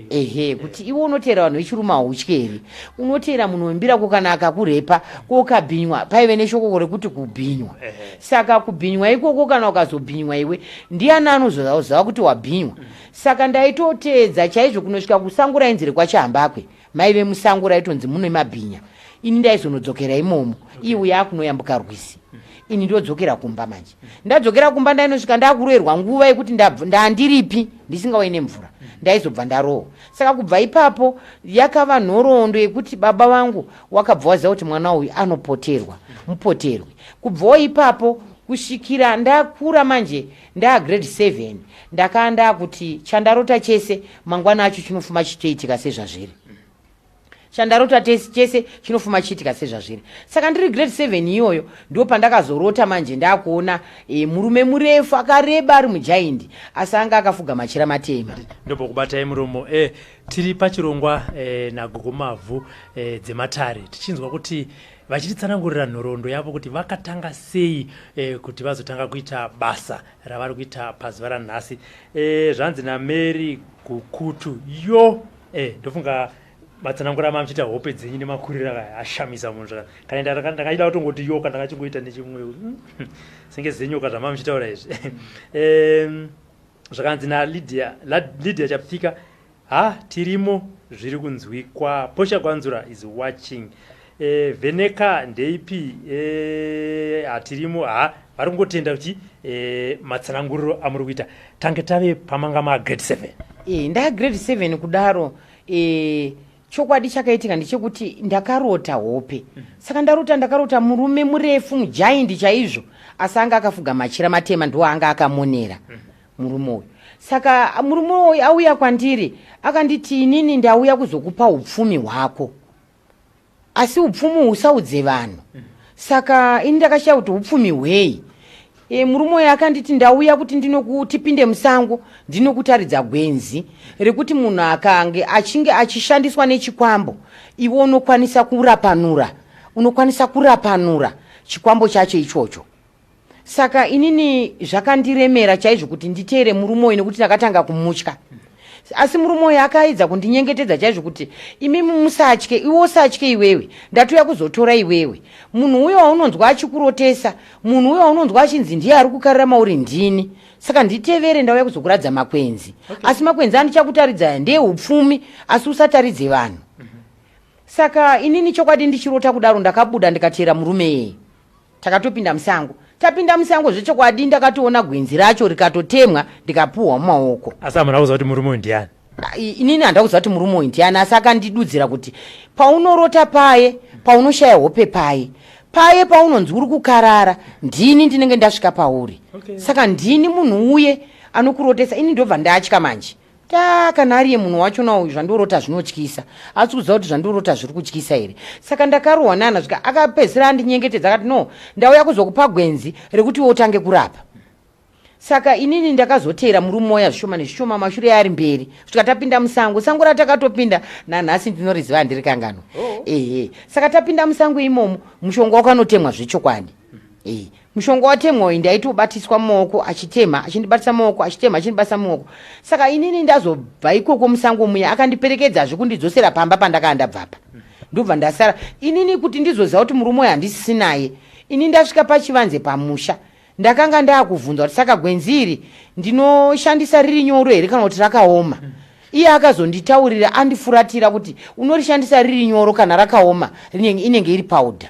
Ehe, kuti iwe unoteera vanhu vechirume hautye here? Unoteera munhu wembira ko kana akakurepa, ko ukabhinywa, paive neshoko rekuti kubhinywa. Saka kubhinywa ikoko kana ukazobhinywa iwe, ndiani anozoziva kuti wabhinywa? Saka ndaitoteedza chaizvo kunosvika kusango rainzi rekwaChihambakwe. Maive musango raitonzi mune mabhinya. Ini ndaizonodzokera imomo. Iye uya akunoyambuka rwizi. Ini ndodzokera kumba manje. Ndadzokera kumba ndainosvika ndakuroerwa nguva yekuti ndandiripi ndisingauye nemvura. Ndaizobva ndarohwa. Saka kubva ipapo yakava nhoroondo yekuti baba vangu wakabva waziva kuti mwana uyu anopoterwa, mupoterwi. Kubvawo ipapo kusvikira ndakura manje ndaa grade 7 ndakaa ndakuti chandarota chese mangwana acho chinofuma chichitoitika sezvazviri. Chandarota chese chinofuma chiitika sezvazviri. Saka ndiri grade 7 iyoyo ndo pandakazorota manje ndakuona murume murefu akareba ari mujaindi, asi anga akafuga machira matema. Ndopokubatai muromo. Tiri pachirongwa naGogo Mavhu dzematare, tichinzwa kuti vachititsanangurira nhoroondo yavo kuti vakatanga sei kuti vazotanga kuita basa ravari kuita pazuva ranhasi. Zvanzi naMary Gukutu yo, ndofunga matsanangura mamuchiita hope dzenyu nemakuriro akaya ashamisa munhu zvaka kana ndakachida kutongoti yoka, ndakachingoita nechimwe senge zenyoka zvamamuchitaura izvi. Zvakanzi naLydia, Lydia Chapfika, ha, tirimo, zviri kunzwikwa. Posha Gwanzura is watching. Veneka ndeipi? Hatirimo. Ha, vari kungotenda kuti matsananguriro amuri kuita. Tange tave pamanga magrade 7. Ndagrade 7 kudaro, chokwadi chakaitika ndechekuti ndakarota hope. Saka ndarota, ndakarota murume murefu, mujaindi chaizvo, asi anga akafuga machira matema, ndo anga akamonera murume uyu. Saka murume uyu auya kwandiri akanditi, "Inini ndauya kuzokupa upfumi hwako, asi upfumi husaudze vanhu." Saka ini ndakashaya kuti upfumi hwei. Murume uyu akanditi, "Ndauya kuti tipinde musango, ndinokutaridza gwenzi rekuti munhu akange achinge achishandiswa nechikwambo, iwe unokwanisa kurapanura, unokwanisa kurapanura chikwambo chacho ichocho." Saka inini zvakandiremera chaizvo kuti nditeere murume uyu, nekuti ndakatanga kumutya. Asi murume uyu akaedza kundinyengetedza chaizvo kuti, "Imimi musatye, iwe usatye, iwewe ndatoya kuzotora iwewe. Munhu uyo waunonzwa achikurotesa, munhu uyo waunonzwa achinzi ndiye ari kukarira mauri, ndini. Saka nditevere, ndauya kuzokuradza makwenzi." Asi makwenzi andichakutaridza ndeupfumi, asi usataridze vanhu. Saka inini chokwadi ndichirota kudaro, ndakabuda ndikateera murume iyeye. Takatopinda musango. Tapinda musango, zvechokwadi ndakatoona gwenzi racho rikatotemwa, ndikapuhwa mumaoko. Asi hamuna kuziva kuti murume uyu ndiani? Inini handakuziva kuti murume uyu ndiani, asi akandidudzira kuti paunorota paye, paunoshaya hope paye, paye paunonzi uri kukarara, ndini ndinenge ndasvika pauri. Saka ndini munhu uye anokurotesa. Ini ndobva ndatya manje ta, kana ariye munhu wachona uyu, zvandorota zvinotyisa, asi kuziva kuti zvandorota zviri kutyisa here? Saka ndakarohwa nana svika akapedzisira andinyengetedza, akati, "No, ndauya kuzokupa gwenzi rekuti iwe utange kurapa." Saka inini ndakazoteera murume uya zvishoma nezvishoma, mashure ari mberi, kusvika tapinda musango. Sango ratakatopinda nanhasi ndinoriziva, handiri kanganwa. Ehe, saka tapinda musango imomo, mushonga wakanotemwa zvechokwadi. Mushonga watemwa uyu, ndaitobatiswa maoko achitema, achindibatisa maoko achitema, achindibatisa maoko. Saka inini ndazobva ikoko musango muya, akandiperekedzazve kundidzosera pamba pandakaa ndabvapa. Ndobva ndasara inini kuti ndizoziva kuti murume uyu handisisinaye. Ini ndasvika pachivanze pamusha, ndakanga ndaakubvunza kuti, "Saka gwenzi iri ndinoshandisa riri nyoro here kana kuti rakaoma?" Iye akazonditaurira andifuratira kuti unorishandisa riri nyoro, kana rakaoma inenge iri powder,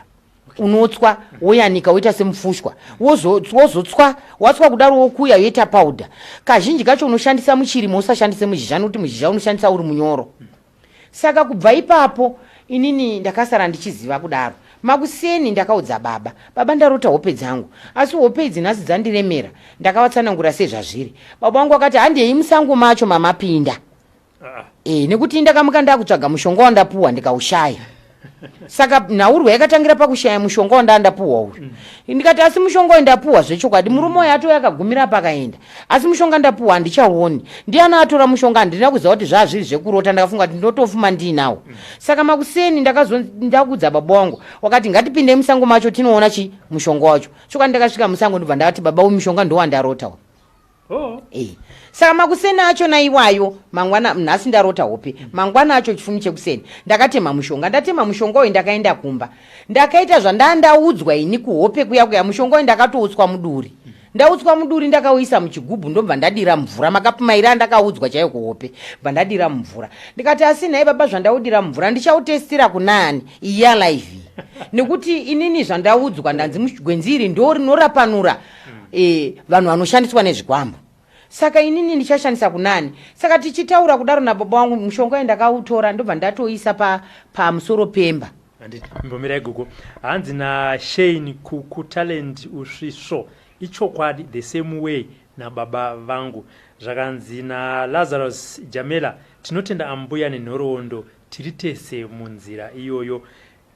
unotswa woyanika woita semufushwa, wozotswa, watswa kudaro wokuya yoita powder. Kazhinji kacho unoshandisa muchirimo, usashandise muzhizha, nokuti muzhizha unoshandisa uri munyoro. Saka kubva ipapo inini ndakasara ndichiziva kudaro. Makuseni ndakaudza baba, "Baba, ndarota hope dzangu, asi hope idzi nhasi dzandiremera." Ndakavatsanangura sezvazviri. Baba vangu vakati, "Handei musango macho mamapinda." Nekuti ndakamuka ndakutsvaga mushonga wandapuwa, ndikaushaya. Saka nhaurwa yakatangira pakushaya mushonga wandandapuwa uyu. Ndikati, "Asi mushonga uyu ndapuwa zvechokwadi, murume uyu atouya akagumira pakaenda, asi mushonga ndapuwa handichauoni. Ndiani atora mushonga?" Handina kuziva kuti zvaa zviri zvekurota, ndakafunga kuti ndinotofuma ndiinawo. Saka makuseni ndakazodakuudza baba wangu, wakati, "Ngatipindei musango macho tinoona chi mushonga wacho." Chokwadi ndakasvika musango, ndobva ndakati, "Baba, uyu mushonga ndowandarota uyu." Saka makuseni achona iwayo, mangwana, nhasi ndarota hope, mangwana acho chifumi chekuseni ndakatema mushonga. Ndatema mushonga uyu, ndakaenda kumba, ndakaita zvandandaudzwa ini kuhope kuya kuya. Mushonga uyu ndakatoutswa muduri. Ndautswa muduri, ndakauisa muchigubhu, ndobva ndadira mvura, makapumaira andakaudzwa chaiyo kuhope. Bva ndadira mumvura, ndikati, "Asi nhai baba, zvandaudira mumvura ndichautestira kunani iyi yalive? Nekuti inini zvandaudzwa, ndanzi gwenzi iri ndo rinorapanura vanhu vanoshandiswa nezvikwambo, saka inini ndichashandisa kunani?" Saka tichitaura kudaro nababa vangu, mushonga uyu ndakautora, ndobva ndatoisa pamusoro pemba. Handiti mbomirai gogo. Hanzi naShane Kukutalent Usvisvo, ichokwadi, the same way nababa vangu. Zvakanzi naLazarus Jamela, tinotenda ambuya nenhoroondo. Tiri tese munzira iyoyo.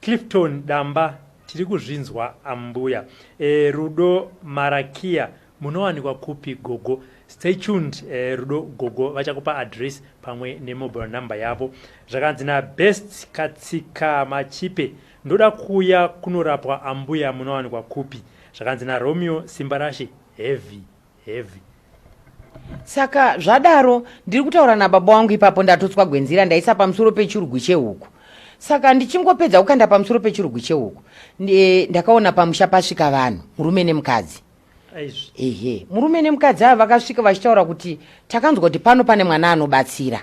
Clifton Damba tiri kuzvinzwa ambuya. E, Rudo Marakia munowanikwa kupi gogo? Stay tuned e, Rudo gogo vachakupa address pamwe nemobile number yavo. Zvakanzi na Best Katsika Machipe ndoda kuuya kunorapwa ambuya munowanikwa kupi? Zvakanzi na Romeo Simbarashe heavy heavy. Saka zvadaro ndiri kutaura nababa wangu ipapo ndatotswa gwenzira ndaisa pamusoro pechirugwi chehuku. Saka ndichingopedza kukanda pamusoro pechirugwi chehuku ndakaona pamusha pasvika vanhu murume nemukadzi. Ehe, murume nemukadzi ava vakasvika vachitaura kuti takanzwa kuti pano pane mwana anobatsira.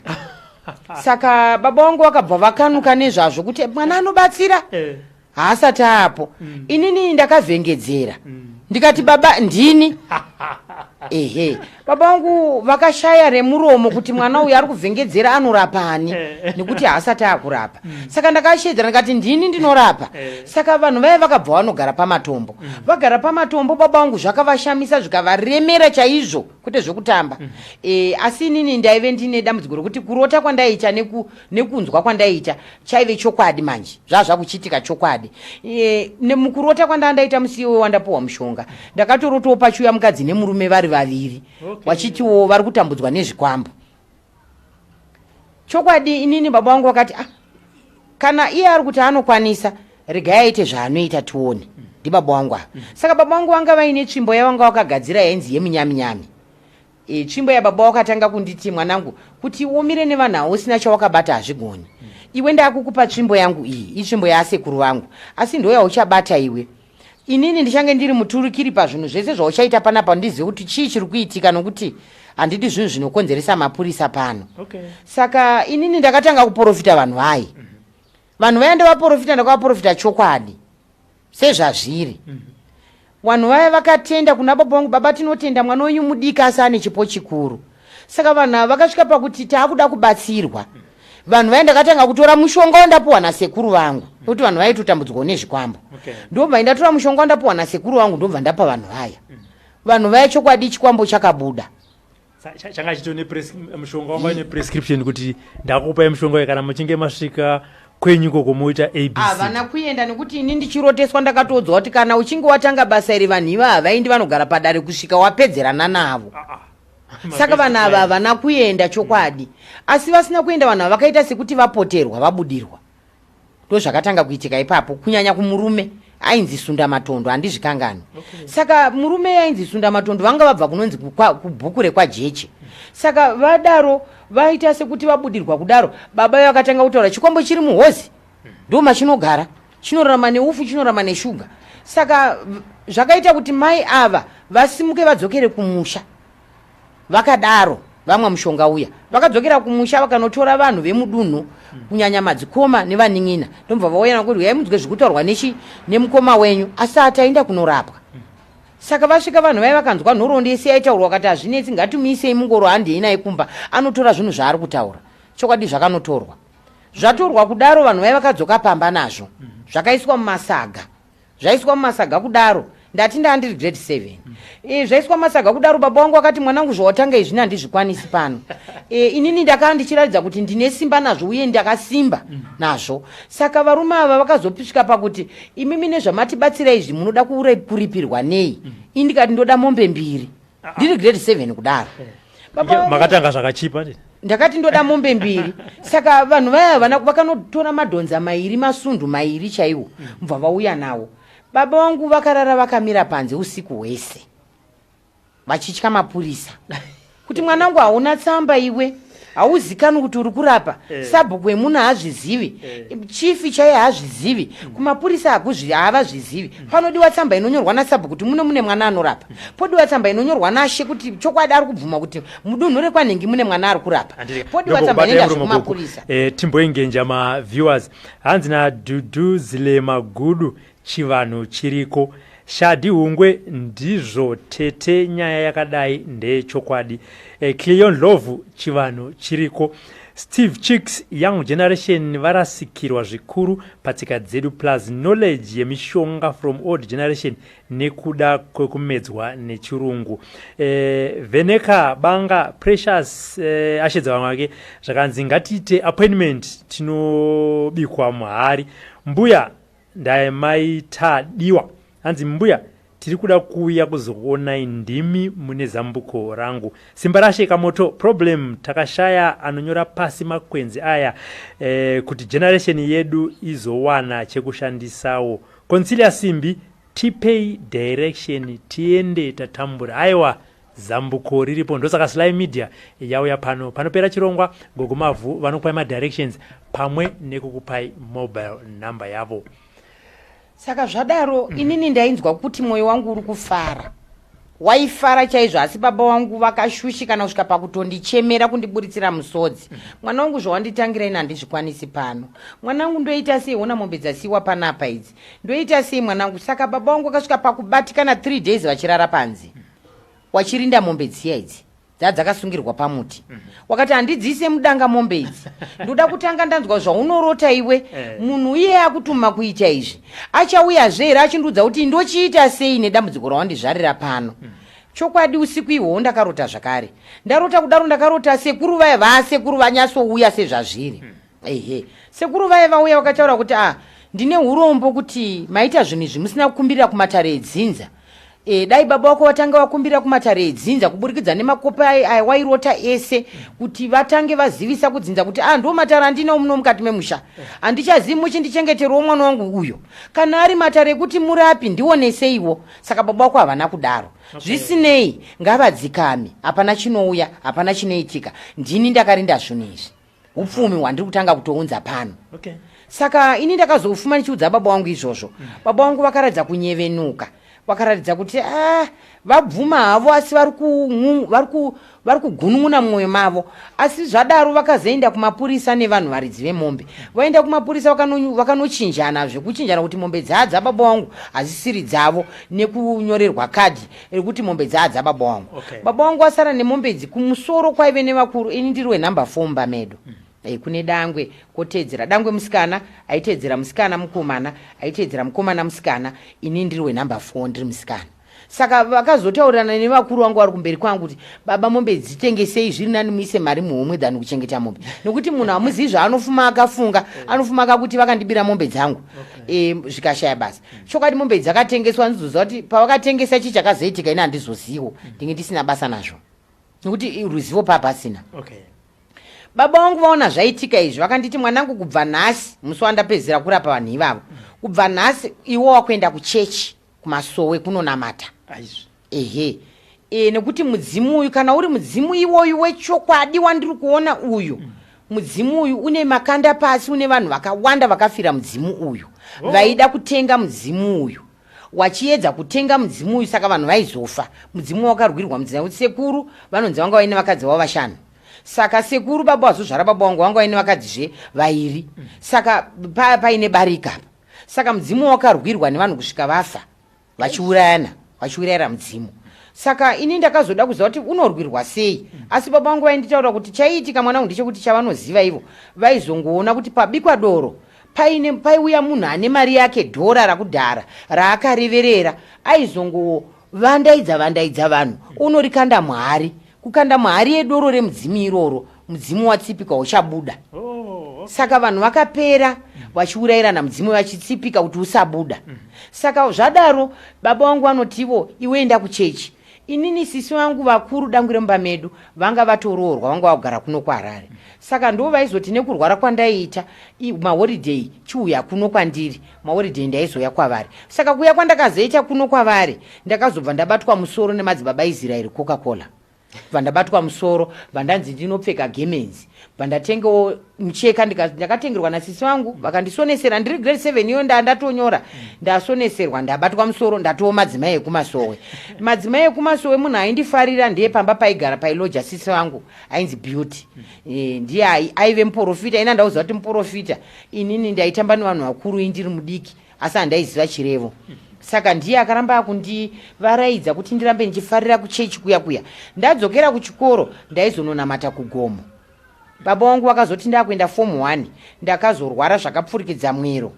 Saka baba wangu vakabva vakanuka nezvazvo kuti mwana anobatsira eh. Haasati aapo. Inini ndakavhengedzera ndikati baba ndini. Ehe, baba vangu vakashaya remuromo kuti mwana uyu ari kuvhengedzera anorapa ani eh. nekuti haasati akurapa. Saka ndakashedzera ndikati ndini ndinorapa. Eh. Saka vanhu vaya vakabva vanogara pamatombo. Vagara pamatombo baba vangu zvakavashamisa zvikavaremera chaizvo kwete zvekutamba. E, asi inini ndaive ndine dambudziko rokuti kurota kwandaiita nekunzwa kwandaiita chaive chokwadi manje zvaa zvakuchiitika chokwadi e, mukurota kwandaa ndaita musi iwoyo wandapuwa mushonga ndakatorotawo pachiuya mukadzi nemurume vari vaviri vachitiwo vari kutambudzwa nezvikwambo chokwadi inini baba vangu vakati ah, kana iye ari kuti anokwanisa regai aite zvaanoita tione ndibaba vangu ava. Saka baba vangu vanga vaine tsvimbo yavanga vakagadzira yainzi yeminyaminyami. E, tsvimbo yababa wakatanga kunditi mwanangu kuti umire nevanhu avo usina chawakabata hazvigoni. Iwe ndakukupa tsvimbo yangu iyi, itsvimbo yaasekuru vangu, asi ndoyauchabata iwe. Inini ndichange ndiri muturikiri pazvinhu zvese zvauchaita panapa ndizive kuti chii chiri kuitika nokuti handidi zvinhu zvinokonzeresa mapurisa pano. Okay. Saka inini ndakatanga kuporofita vanhu vaye. Vanhu vaya ndavaporofita ndakavaporofita chokwadi. Sezvazviri. Vanhu vaya vakatenda kuna baba vangu, baba tinotenda mwana wenyu mudiki asi ane chipo chikuru. Saka vanhu ava vakasvika pakuti taakuda kubatsirwa. Vanhu vaya ndakatanga kutora mushonga wandapuwa nasekuru vangu nekuti vanhu vaitotambudzwawo nezvikwambo. Okay. Ndobva ndatora mushonga wandapuwa nasekuru vangu ndobva ndapa vanhu vaya. Vanhu vaya chokwadi chikwambo chakabuda. Changa chito nemushonga wanga une prescription kuti ndakupai mushonga uyu kana muchinge masvika kwenyu ikoko moita abc. Havana kuenda nekuti ini ndichiroteswa ndakatoudzwa kuti kana uchinge watanga basa iri vanhu iva havaendi vanogara padare kusvika wapedzerana navo. Ah, ah. Saka vanhu ava havana kuenda chokwadi. Asi vasina kuenda vanhu ava vakaita sekuti vapoterwa vabudirwa. Ndozvakatanga kuitika ipapo kunyanya kumurume ainzi Sunda Matondo handizvikanganwi. Okay. Saka murume ainzi Sunda Matondo vanga vabva kunonzi kubhuku rekwaJeche. Saka vadaro vaita sekuti vabudirwa kudaro baba vakatanga kutaura chikwambo chiri muhozi ndo machinogara chinorarama neufu chinorarama neshuga. Saka zvakaita kuti mai ava vasimuke vadzokere kumusha. Vakadaro vamwa mushonga uya vakadzokera kumusha vakanotora vanhu vemudunhu kunyanya madzikoma nevanin'ina ndobva vauya nakuti uyai munzwe zviri kutaurwa nechi nemukoma wenyu asi ataenda kunorapwa. Saka vasvika vanhu vaya vakanzwa nhoroondo yese yaitaurwa vakati hazvinetsi ngatimuisei mungoro handei naye kumba anotora zvinhu zvaari kutaura. Chokwadi zvakanotorwa. Zvatorwa kudaro vanhu vaya vakadzoka pamba nazvo zvakaiswa mumasaga. Zvaiswa mumasaga kudaro ndati ndandiri grade 7 e, zvaiswa mumasaga kudaro baba wangu akati mwanangu zvawatanga izvi handizvikwanisi pano e, inini ndakaa ndichiratidza kuti ndine simba nazvo uye ndakasimba nazvo saka varume ava vakazosvika pakuti imimi nezvamatibatsira izvi munoda kuripirwa nei ini ndikati ndoda mombe mbiri ndiri grade 7 kudaro eh. Baba makatanga zvakachipa ndakati ndoda mombe mbiri saka vanhu vaya vana vakanotora madhonza mairi masundu mairi chaiwo mubva vauya nawo baba vangu vakarara vakamira panze usiku hwese vachitya mapurisa kuti mwanangu hauna tsamba iwe hauzikanwi kuti uri kurapa eh. Sabhuku wemunhu haazvizivi eh. Chifi chaiye haazvizivi mm. Kumapurisa haavazvizivi mm. Panodiwa tsamba inonyorwa nasabhuku kuti muno mune mwana anorapa mm. Podiwa tsamba inonyorwa nashe kuti chokwadi ari kubvuma kuti mudunhu rekwanhingi mune mwana ari kurapa podiwa tsamba inoenda zvekumapurisa eh, timboengenja maviewers hanzi nadhudhuzile magudu chivanhu chiriko Shadhi Hungwe ndizvo tete nyaya yakadai ndeyechokwadi. E, Cleon Ndlovu chivanhu chiriko. Steve Chicks, young generation varasikirwa zvikuru patsika dzedu plus knowledge yemishonga from old generation nekuda kwekumedzwa nechirungu. Veneka Banga Precious ashedza vamwe vake zvakanzi ngatiite appointment tinobikwa muhari. Mbuya ndaimaitadiwa hanzi mbuya tiri kuda kuuya kuzokuonai, ndimi mune zambuko rangu. Simba rashe Kamoto, problem takashaya anonyora pasi makwenzi aya kuti generation yedu izowana chekushandisawo. Concilia Simbi, tipei direction tiende tatambura. Aiwa, zambuko riripo, ndosaka Sly Media yauya pano. Panopera chirongwa, Gogo Mavhu vanokupai madirections pamwe nekukupai mobile number yavo. Saka zvadaro, inini ndainzwa kuti mwoyo wangu uri kufara, waifara chaizvo, asi baba wangu vakashushikana kusvika pakutondichemera, kundiburitsira musodzi. "Mwana wangu, zvawanditangira ini handizvikwanisi pano. Mwana wangu, ndoita sei? Ona mombe dzasiyiwa panapa idzi, ndoita sei mwanangu?" Saka baba vangu vakasvika pakubatikana, 3 days vachirara panze, wachirinda mombe dziya idzi dzaa dzakasungirwa pamuti. Wakati, "Handidziise mudanga mombe idzi, ndoda kutanga ndanzwa zvaunorota iwe. Munhu iye akutuma kuita izvi achauyazve here achindiudza kuti ndochiita sei nedambudziko rawandizvarira pano?" Chokwadi, usiku ihwohwo ndakarota zvakare. Ndarota kudaro, ndakarota sekuru vaya, vasekuru vanyatsouya sezvazviri. Ehe, sekuru vaya vauya, vakataura kuti, "A, ndine urombo kuti maita zvinhu izvi musina kukumbirira kumatare edzinza. Dai baba vako vatanga vakumbirira kumatare edzinza kuburikidza nemakopi awairota ese, kuti vatange vazivisa kudzinza kuti a, ndo matare andinawo muno mukati memusha, handichazivi, muchindichengeterowo mwana wangu uyo. Kana ari matare ekuti murapi, ndioneseiwo." Saka baba vako havana kudaro. Zvisinei, ngavadzikame, hapana chinouya, hapana chinoitika. Ndini ndakarinda zvinhu izvi, upfumi hwandiri kutanga kutounza pano. Saka ini ndakazofuma ndichiudza baba vangu izvozvo. Baba vangu vakaratidza kunyevenuka, vakaratidza kuti a, vabvuma havo, asi vari kugunun'una mumwoyo mavo. Asi zvadaro, vakazoenda kumapurisa nevanhu varidzi vemombe. Vaenda kumapurisa, vakanochinjana zvekuchinjana kuti mombe dzaa dzababa vangu, hazisiri dzavo, nekunyorerwa kadhi rekuti mombe dzaa dzababa vangu. Baba vangu vasara nemombe idzi. Kumusoro kwaive nevakuru, ini ndiri wenhamba 4 mumba medu. Kune dangwe, kwoteedzera dangwe musikana, aiteedzera musikana mukomana, aiteedzera mukomana musikana. Ini ndiri wenhamba 4, ndiri musikana. Saka vakazotaurirana nevakuru vangu vari kumberi kwangu kuti, "Baba, mombe dzitengesei, zviri nani muise mari muhomwe than kuchengeta mombe, nokuti munhu hamuzivi zvaanofuma akafunga, anofuma akakuti vakandibira mombe dzangu." Zvikashaya basa. Chokwadi, mombe dzakatengeswa. Ndizoziva kuti pavakatengesa chii chakazoitika, ini handizozivo, ndinge ndisina basa nazvo nekuti ruzivo papasina. Baba vangu vaona zvaitika izvi, vakanditi, "Mwanangu, kubva nhasi, musi wandapedzera kurapa vanhu ivavo, kubva nhasi iwe wakuenda kuchechi kumasowe kunonamata." Aizvi. Ehe, nekuti mudzimu uyu, kana uri mudzimu iwoyu wechokwadi wandiri kuona uyu, mudzimu uyu une makanda pasi, une vanhu vakawanda vakafira mudzimu uyu. Vaida kutenga mudzimu uyu, wachiedza kutenga mudzimu uyu, saka vanhu vaizofa. Mudzimu wakarwirwa mudzimu kuti sekuru vanonzi vanga vaine vakadzi vavo vashanu. Saka sekuru, baba vazozvara baba vangu, vanga vaine vakadzizve vairi, saka paine barika apa. Saka mudzimu wakarwirwa nevanhu kusvika vafa, vachiurayana, vachiurayira mudzimu. Saka ini ndakazoda kuziva kuti unorwirwa sei, asi baba vangu vainditaura kuti chaiitika, mwana wangu, ndechekuti chavanoziva ivo, vaizongoona kuti pabikwa doro, paine paiuya munhu ane mari yake, dhora rakudhara raakareverera, aizongovandaidza vandaidza vanhu, unorikanda muhari. Kukanda muhari yedoro remudzimu iroro, mudzimu watsipika, uchabuda. Saka vanhu vakapera vachiurayirana mudzimu, vachitsipika kuti usabuda. Saka zvadaro, baba vangu vanotivo, "Iwe enda kuchechi." Inini sisi vangu vakuru, dangwe remumba medu, vanga vatoroorwa, vanga vagara kuno kuHarare. Saka ndo vaizoti nekurwara kwandaiita, maholiday chiuya kuno kwandiri, maholiday ndaizouya kwavari. Saka kuuya kwandakazoita kuno kwavari, ndakazobva ndabatwa musoro nemadzibaba Israeri Coca Cola. Bva ndabatwa musoro, bva ndanzi ndinopfeka gemenzi, bva ndatengewo mucheka, ndakatengerwa nasisi vangu, vakandisonesera ndiri grade 7 iyo. Ndatonyora, ndasoneserwa, ndabatwa musoro, ndatoo madzimai ekumasowe. Madzimai ekumasowe, munhu aindifarira ndiye pamba paigara, pailoja sisi vangu, ainzi Beauty. Ndiye aive muprofita. Ina ndauziva kuti muprofita. Inini ndaitamba nevanhu vakuru, indiri mudiki, asi handaiziva chirevo. Saka ndiye akaramba akundivaraidza kuti ndirambe ndichifarira kuchechi kuya kuya. Ndadzokera kuchikoro, ndaizononamata kugomo. Baba vangu vakazoti ndakuenda form 1, ndakazorwara zvakapfurikidza mwero.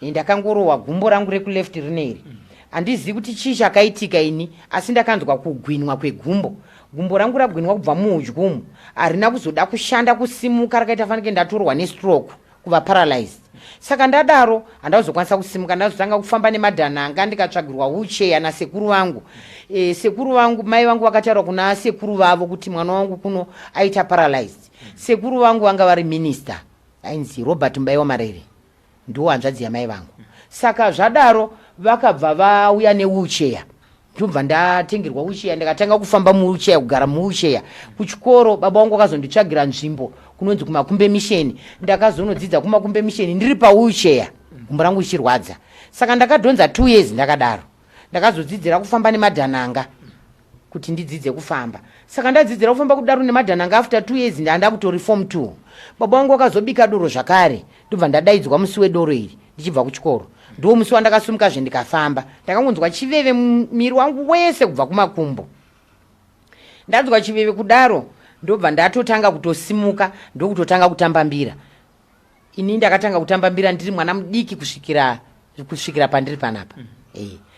Ndakangorohwa gumbo rangu rekuleft rineri. Handizivi kuti chii chakaitika ini, asi ndakanzwa kugwinwa kwegumbo. Gumbo rangu ragwinwa kubva muudyi umu, harina kuzoda kushanda kusimuka, rakaita fanike ndatorwa nestroke, kuva paralyzed. Saka ndadaro handazokwanisa kusimuka, ndazotanga kufamba nemadhananga, ndikatsvagirwa wheelchair nasekuru vangu. Sekuru vangu, mai vangu vakataura kuna sekuru vavo kuti mwana wangu kuno aita paralyzed. Sekuru vangu vanga vari minister ainzi Robert Mubaiwa Marere, ndiwo hanzvadzi yamai vangu. Saka zvadaro vakabva vauya newheelchair, ndobva ndatengerwa wheelchair, ndikatanga kufamba muwheelchair, kugara muwheelchair kuchikoro. Baba vangu vakazonditsvagira nzvimbo kunonzi kuMakumbe Mission. Ndakazonodzidza kuMakumbe Mission ndiri pawheelchair, gumbo rangu richirwadza. Saka ndakadhonza 2 years ndakadaro. Ndakazodzidzira kufamba nemadhananga kuti ndidzidze kufamba. Saka ndadzidzira kufamba kudaro nemadhananga, after 2 years ndanda kutori form 2. Baba vangu vakazobika doro zvakare, ndobva ndadaidzwa musi wedoro iri ndichibva kuchikoro. Ndo musi wandakasumukazve ndikafamba. Ndakangonzwa chiveve miri wangu wese kubva kumakumbo. Ndanzwa chiveve kudaro, ndobva ndatotanga kutosimuka, ndokutotanga kutamba mbira. Ini ndakatanga kutamba mbira ndiri mwana mudiki kusvikira pandiri panapa.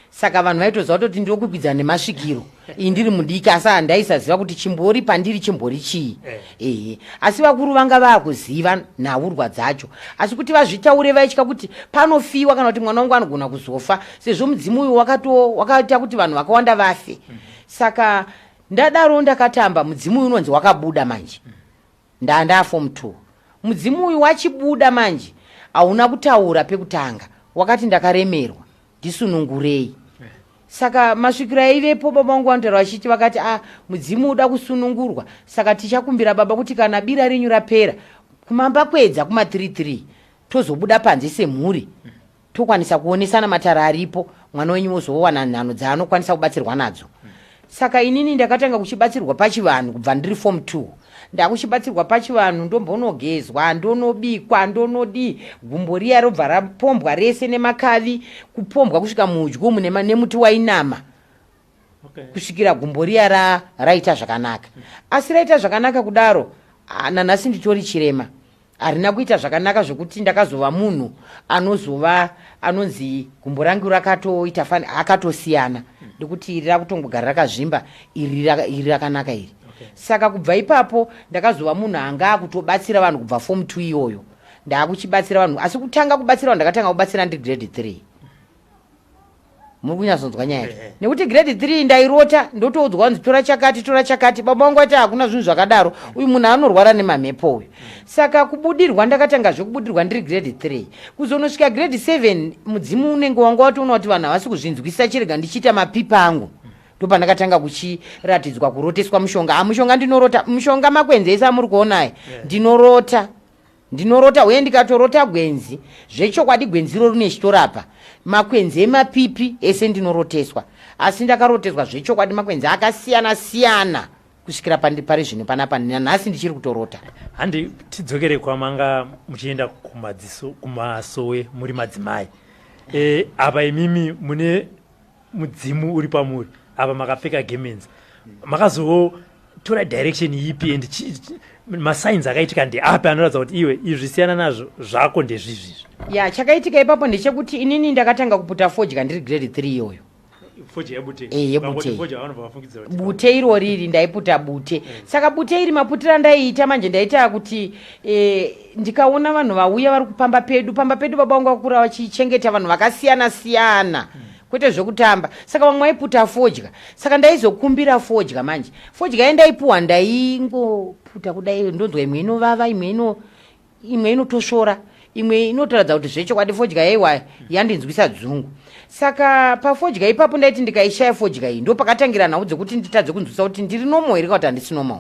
Saka vanhu vaitoziva kutoti ndinokwikwidza nemasvikiro iyi ndiri mudiki, asi handaisaziva kuti chimbori pandiri chimbori chii. Ehe, asi vakuru vanga vaakuziva nhaurwa dzacho, asi kuti vazvitaure vaitya kuti panofiwa kana kuti mwana wangu anogona kuzofa, sezvo mudzimu uyu wakaita kuti vanhu vakawanda vafe. Saka ndadaro ndakatamba, mudzimu uyu unonzi wakabuda manje. Ndaa form 2, mudzimu uyu wachibuda manje. Hauna kutaura pekutanga, wakati ndakaremerwa, ndisunungurei. Saka masvikiro aivepo, baba vangu vanotaura vachiti vakati, a mudzimu uda kusunungurwa, saka tichakumbira baba kuti kana bira renyu rapera kumamba kwedza kuma33 tozobuda panze semhuri, tokwanisa kuonesana matara aripo, mwana wenyu wozowana nhano dzaanokwanisa kubatsirwa nadzo. Saka inini ndakatanga kuchibatsirwa pachivanhu kubva ndiri form 2. Ndakuchibatsirwa pachivanhu, ndombonogezwa, ndonobikwa, ndonodii, gumbo riya robva rapombwa rese nemakavi, kupombwa kusvika mudyi umu nemuti wainama, kusvikira gumbo riya raita zvakanaka. Asi raita zvakanaka kudaro, nanhasi nditori chirema. Harina kuita zvakanaka zvokuti ndakazova munhu anozova anonzi gumbo rangu rakatoita fani, akatosiyana nekuti iri rakutongogara rakazvimba, iri rakanaka iri. Saka kubva ipapo ndakazova munhu anga akutobatsira vanhu kubva form 2 iyoyo. Ndaakuchibatsira vanhu, asi kutanga kubatsira vanhu ndakatanga kubatsira ndiri grade 3. Muri kunyatsonzwa nyaya yacho? Nekuti grade 3 ndairota, ndotoudzwa kunzi tora chakati, tora chakati. Baba vangu vati hakuna zvinhu zvakadaro, uyu munhu anorwara nemamhepo uyu. Saka kubudirwa ndakatanga zvekubudirwa ndiri grade 3. Kuzonosvika grade 7, mudzimu unenge wanga watoona kuti vanhu havasi kuzvinzwisisa, chirega ndichiita mapipa angu. Ndopandakatanga kuchiratidzwa kuroteswa mushonga. Mushonga ndinorota mushonga, makwenzi ese amuri kuonaya ndinorota, ndinorota. Uye ndikatorota gwenzi zvechokwadi, gwenzi iro rine chitorapa. Makwenzi emapipi ese ndinoroteswa, asi ndakaroteswa zvechokwadi makwenzi akasiyana siyana kusvikira pari zvino panapa, nanhasi ndichiri kutorota. Handi tidzokere kwamanga muchienda kumadziso, kumasowe muri madzimai. Apa imimi mune mudzimu uri pamuri, apa makapfeka gemenzi, makazotora direction ipi and masigns akaitika ndeapi anoratidza kuti iwe izvi siyana nazvo, zvako ndezvizvizvi? Ya, chakaitika ipapo ndechekuti inini ndakatanga kuputa fodya ndiri grade 3 iyoyo. Fodya yebute? Yebute. Fodya vanobva vafungidzira kuti bute iro riri, ndaiputa bute. Saka bute iri maputiro andaiita manje, ndaita kuti ndikaona vanhu vauya vari kupamba pedu, pamba pedu baba vangu vakura vachichengeta vanhu vakasiyana siyana, kwete zvekutamba. Saka vamwe vaiputa fodya, saka ndaizokumbira fodya manje. Fodya yandaipuwa ndaingoputa kudai, ndonzwa imwe inovava, imwe inotosvora, imwe inotaridza kuti zvechokwadi fodya yaiwa yandinzwisa dzungu. Saka pafodya ipapo ndaiti ndikaishaya fodya iyi, ndo pakatangira nhau dzekuti nditadze kunzwisa kuti ndiri normal here kana kuti handisi normal.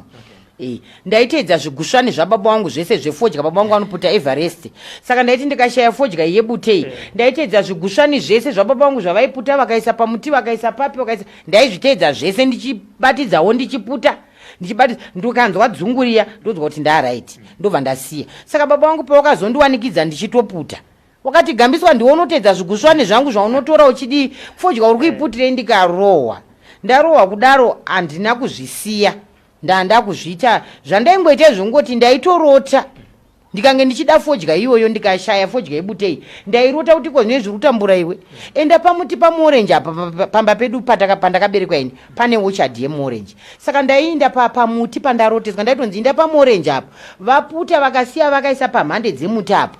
Ndaiteedza zvigusvani zvababa vangu zvese zvefodya. Baba vangu vanoputa Everest, saka ndaiti ndikashaya fodya yebute iyi, ndaiteedza zvigusvani zvese zvababa vangu zvavaiputa, vakaisa pamuti, vakaisa papi, vakaisa, ndaizviteedza zvese ndichibatidzawo, ndichiputa, ndichibatidza. Ndikanzwa dzungu riya, ndonzwa kuti ndaright, ndobva ndasiya. Saka baba vangu pavakazondiwanikidza ndichitoputa, wakati gambiswa, ndiwe unoteedza zvigusvani zvangu zvaunotora uchidii, fodya uri kuiputirei? Ndikarohwa. Ndarohwa kudaro, handina kuzvisiya. Ndandakuzviita zvandaingoita izvo, ngoti ndaitorota ndikange ndichida fodya iyoyo, ndikashaya fodya yebutei, ndairota kuti ko zvine zviri kutambura iwe, enda pamuti pamuorenji apa pamba pedu pandakaberekwa ini pane orchard yemuorenji. Saka ndaiinda pamuti pandaroteswa, ndaitonzi inda pamuorenji apo, vaputa vakasiya vakaisa pamhande dzemuti apo.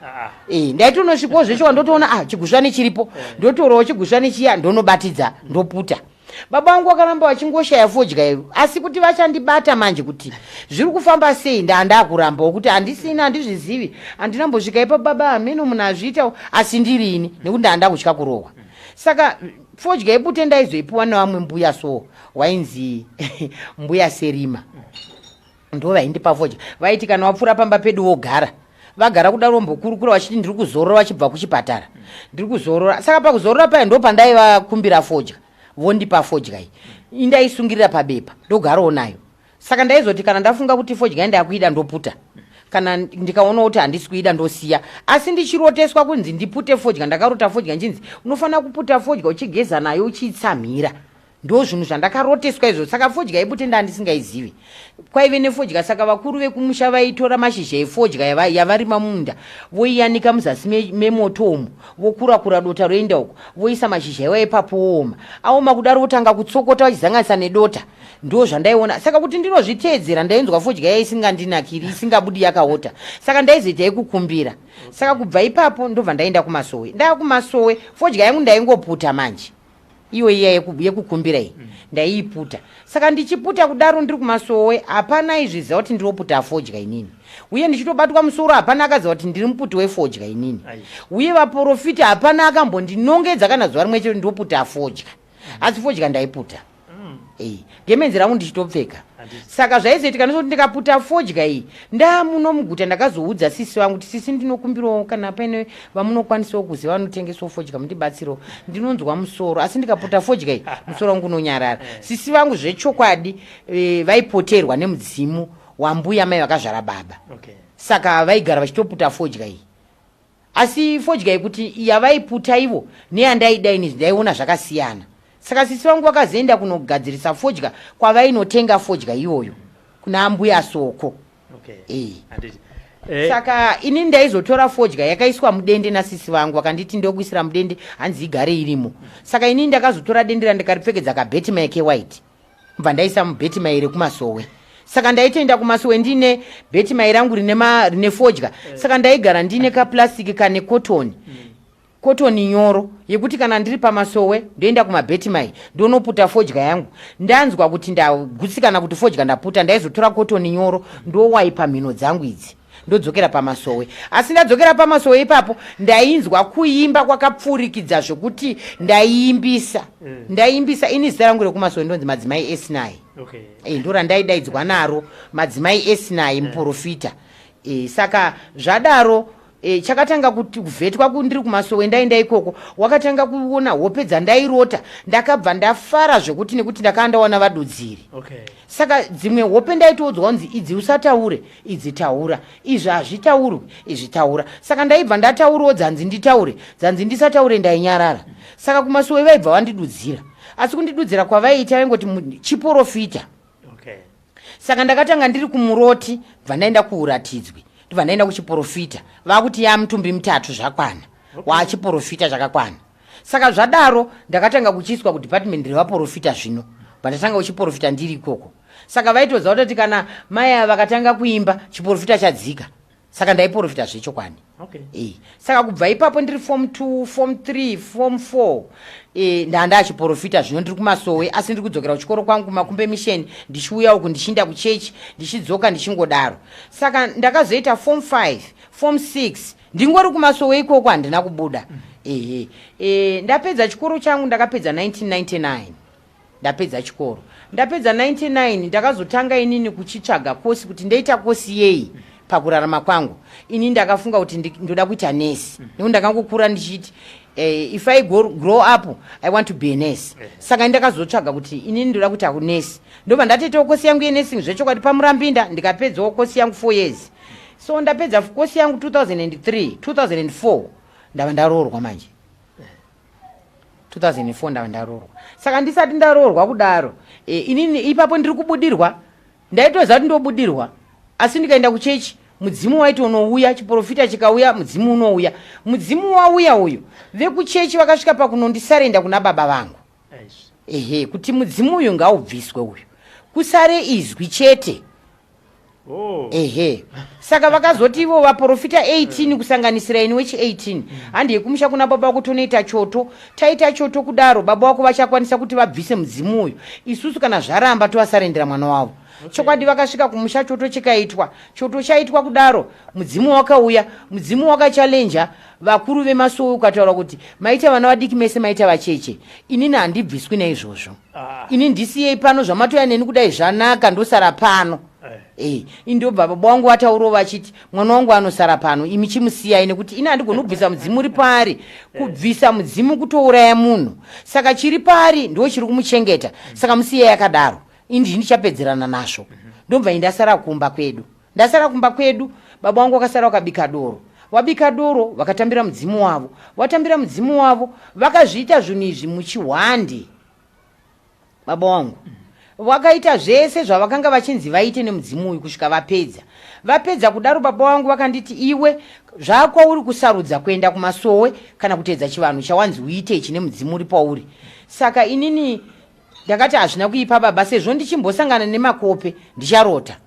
E, ndaitonosvikawo zvechowa, ndotoona, ah, chigusvani chiripo, ndotorawo chigusvani chiya, ndonobatidza, ndoputa. Baba vangu vakaramba vachingoshaya fodya iyo, asi kuti vachandibata manje kuti zviri kufamba sei, ndandakurambawo kuti handisina, handizvizivi, handinambosvika ipapo baba, hameno munhu azviitawo, asi ndirini, nekuti ndanda kutya kurohwa. Saka fodya yebute ndaizoipiwa nevamwe mbuya, so wainzi Mbuya Serima, ndo vaindipa fodya. Vaiti kana wapfuura pamba pedu vogara, vagara kudaro mbokurukura vachiti ndiri kuzorora, vachibva kuchipatara, ndiri kuzorora. Saka pakuzorora paya ndo pandaivakumbira fodya, vondipa fodya iyi, indaisungirira pabepa, ndogarawo nayo. Saka ndaizoti kana ndafunga kuti fodya ndakuida, ndoputa. Kana ndikaona kuti handisi kuida, ndosiya. Asi ndichiroteswa kunzi ndipute fodya, ndakarota fodya nchinzi unofanira kuputa fodya uchigeza nayo uchiitsamhira. Ndo zvinhu zvandakaroteswa izvo. Saka fodya yebute ndandisingaizivi kwaive nefodya. Saka vakuru vekumusha vaitora mashizha efodya yavarima munda, voiyanika muzasi memoto umu, vokurakura dota roenda uko, voisa mashizha iwa ipapo, wooma. Aoma kudaro votanga kutsokota vachizanganisa nedota. Ndo zvandaiona. Saka kuti ndinozviteedzera, ndainzwa fodya iya isingandinakiri, isingabudi yakaota. Saka ndaizoita yekukumbira. Saka kubva ipapo ndobva ndaenda kumasowe. Ndaa kumasowe, fodya yangu ndaingoputa manje, iyo iya yekukumbira iyi, ndaiiputa. Saka ndichiputa kudaro ndiri kumasowe, hapana aizviziva kuti ndinoputa fodya inini. Uye ndichitobatwa musoro, hapana akaziva kuti ndiri muputi wefodya inini. Uye vaprofita hapana akambondinongedza kana zuva rimwe chete ndinoputa fodya, asi fodya ndaiputa. Gemenzi rangu ndichitopfeka. Saka zvaizoitika ndezvekuti ndikaputa fodya iyi ndamuno muguta, ndakazoudza sisi vangu kuti, "Sisi, ndinokumbirawo kana paine vamunokwanisawo kuziva vanotengesawo fodya, mundibatsirewo, ndinonzwa musoro, asi ndikaputa fodya iyi musoro wangu unonyarara." Sisi vangu zvechokwadi vaipoterwa nemudzimu wambuya mai vakazvara baba. Saka vaigara vachitoputa fodya iyi, asi fodya yekuti yavaiputa ivo neyandaida ini ndaiona zvakasiyana. Saka sisi vangu vakazoenda kunogadzirisa fodya kwavainotenga fodya iyoyo kuna Ambuya Soko. Handiti. Saka ini ndaizotora fodya yakaiswa mudende nasisi vangu, vakanditi ndokuisira mudende, hanzi igare irimo. Saka inini ndakazotora dende randikaripfekedza kabhetimai kewhite, mbva ndaisa mubhetimai rekumasowe. Saka ndaitoenda kumasowe ndine bhetimai rangu rine fodya. Saka ndaigara ndine kaplastiki kane kotoni, kotoni nyoro, yekuti kana ndiri pamasowe ndoenda kumabhetimai, ndonoputa fodya yangu. Ndanzwa kuti ndagutsikana kuti fodya ndaputa, ndaizotora kotoni nyoro, ndowaipa mhino dzangu idzi, ndodzokera pamasowe. Asi ndadzokera pamasowe ipapo ndainzwa kuimba kwakapfurikidza zvokuti ndaiimbisa. Ndaiimbisa ini. Zita rangu rekumasowe ndonzi Madzimai Esinai. E, ndo randaidaidzwa naro, Madzimai Esinai, muprofita. E, saka zvadaro chakatanga kuti kuvhetwa ndiri kumasowe, ndaenda ikoko, wakatanga kuona hope dzandairota. Ndakabva ndafara zvekuti, nekuti ndakanga ndawana vadudziri. Saka dzimwe hope ndaitoudzwa kunzi idzi usataure, idzi taura, izvi hazvitaurwi, izvi taura. Saka ndaibva ndataurawo dzanzi nditaure, dzanzi ndisataure ndainyarara. Saka kumasowe vaibva vandidudzira, asi kundidudzira kwavaiita vaingoti chiprofita. Saka ndakatanga ndiri kumuroti, bva ndaenda kuuratidzwi, ndobva ndaenda kuchiprofita, vakuti ya mutumbi mutatu zvakwana, waachiprofita zvakakwana. Saka zvadaro ndakatanga kuchiiswa kudepartment revaprofita. Zvino bva ndatanga kuchiprofita ndiri ikoko. Saka vaitoziva kutoti kana mai ava vakatanga kuimba, chiprofita chadzika. Saka ndaiprofita zvechokwadi. Saka kubva ipapo ndiri form 2, form 3, form 4, ndanda achiprofita. Zvino ndiri kumasowe, asi ndiri kudzokera kuchikoro kwangu kuMakumbe Mission, ndichiuya uku, ndichiinda kuchechi, ndichidzoka, ndichingodaro. Saka ndakazoita form 5, form 6 ndingori kumasowe ikoko, handina kubuda. Ehe, ndapedza chikoro changu, ndakapedza 1999. Ndapedza chikoro, ndapedza 99, ndakazotanga inini kuchitsvaga kosi kuti ndoita kosi yei pakurarama kwangu. Ini ndakafunga kuti ndoda kuita nesi, nekuti ndakangokura ndichiti if I grow up I want to be a nurse. Saka ndakazotsvaga kuti inini ndoda kuita nesi, ndobva ndatoitawo kosi yangu yenursing zvechokwadi paMurambinda, ndikapedzawo kosi yangu 4 years. So ndapedza kosi yangu 2003, 2004 ndava ndaroorwa manje. 2004 ndava ndaroorwa. Saka ndisati ndaroorwa kudaro, inini ipapo ndiri kubudirwa. Ndaitoziva kuti ndobudirwa, asi ndikaenda kuchechi mudzimu waiti unouya, chiprofita chikauya mudzimu unouya. Mudzimu wauya uyu, vekuchechi vakasvika pakunondisarenda kuna baba vangu. Ehe, kuti mudzimu uyu ngaubviswe uyu, kusare izwi chete. Oh. Ehe, saka vakazoti ivo vaprofita 18 kusanganisira ini wechi 18, handi yekumusha kuna baba wako tonoita choto. Taita choto kudaro, baba wako vachakwanisa kuti vabvise mudzimu uyu, isusu kana zvaramba tovasarendera mwana wavo. Chokwadi vakasvika kumusha, choto chikaitwa. Choto chaitwa kudaro, mudzimu wakauya. Mudzimu wakachalenja vakuru vemasowe, ukataura kuti maita vana vadiki mese, maita vacheche, inini handibviswi naizvozvo. Ini ndisiyei pano, zvamatoya neni kudai zvanaka, ndosara pano. Indobva baba wangu vataurawo vachiti mwana wangu anosara pano, imi chimusiyai, nekuti ini handigoni kubvisa mudzimu uri paari. Kubvisa mudzimu kutouraya munhu, saka chiri paari ndo chiri kumuchengeta, saka musiyai akadaro, ini ndichapedzerana nazvo. Ndobva indasara kumba kwedu. Ndasara kumba kwedu, baba wangu vakasara vakabika doro. Wabika doro, vakatambira mudzimu wavo. Watambira mudzimu wavo, vakazviita zvinhu izvi muchihwande. Baba wangu vakaita zvese zvavakanga vachinzi vaite nemudzimu uyu kusvika vapedza. Vapedza kudaro, baba vangu vakanditi, iwe zvakwauri kusarudza kuenda kumasowe kana kuteedza chivanhu chawanzi uite ichi nemudzimu uri pauri. Saka inini ndakati hazvina kuipa baba, sezvo ndichimbosangana nemakope ndicharota.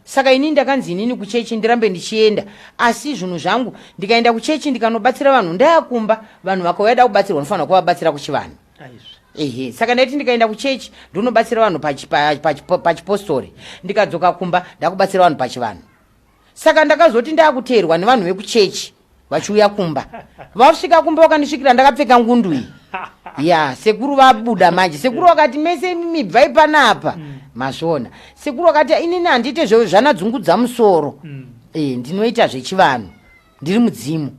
Saka inini ndakanzi inini kuchechi ndirambe ndichienda, asi zvinhu zvangu ndikaenda kuchechi ndikanobatsira vanhu, ndakumba vanhu vakauya da kubatsirwa, ndinofanira kuvabatsira kuchivanhu. Ehe, saka ndaiti ndikaenda kuchechi ndinobatsira vanhu pachipostori, ndikadzoka kumba ndakubatsira vanhu pachivanhu. Saka ndakazoti ndakuteerwa nevanhu vekuchechi vachiuya kumba. Vasvika kumba vakandisvikira ndakapfeka ngundu iyi ya sekuru vabuda manje. Sekuru vakati, mese imimi bvai panapa. Mazviona, sekuru vakati, inini handiite zvanadzungudza musoro. Ndinoita zvechivanhu, ndiri mudzimu.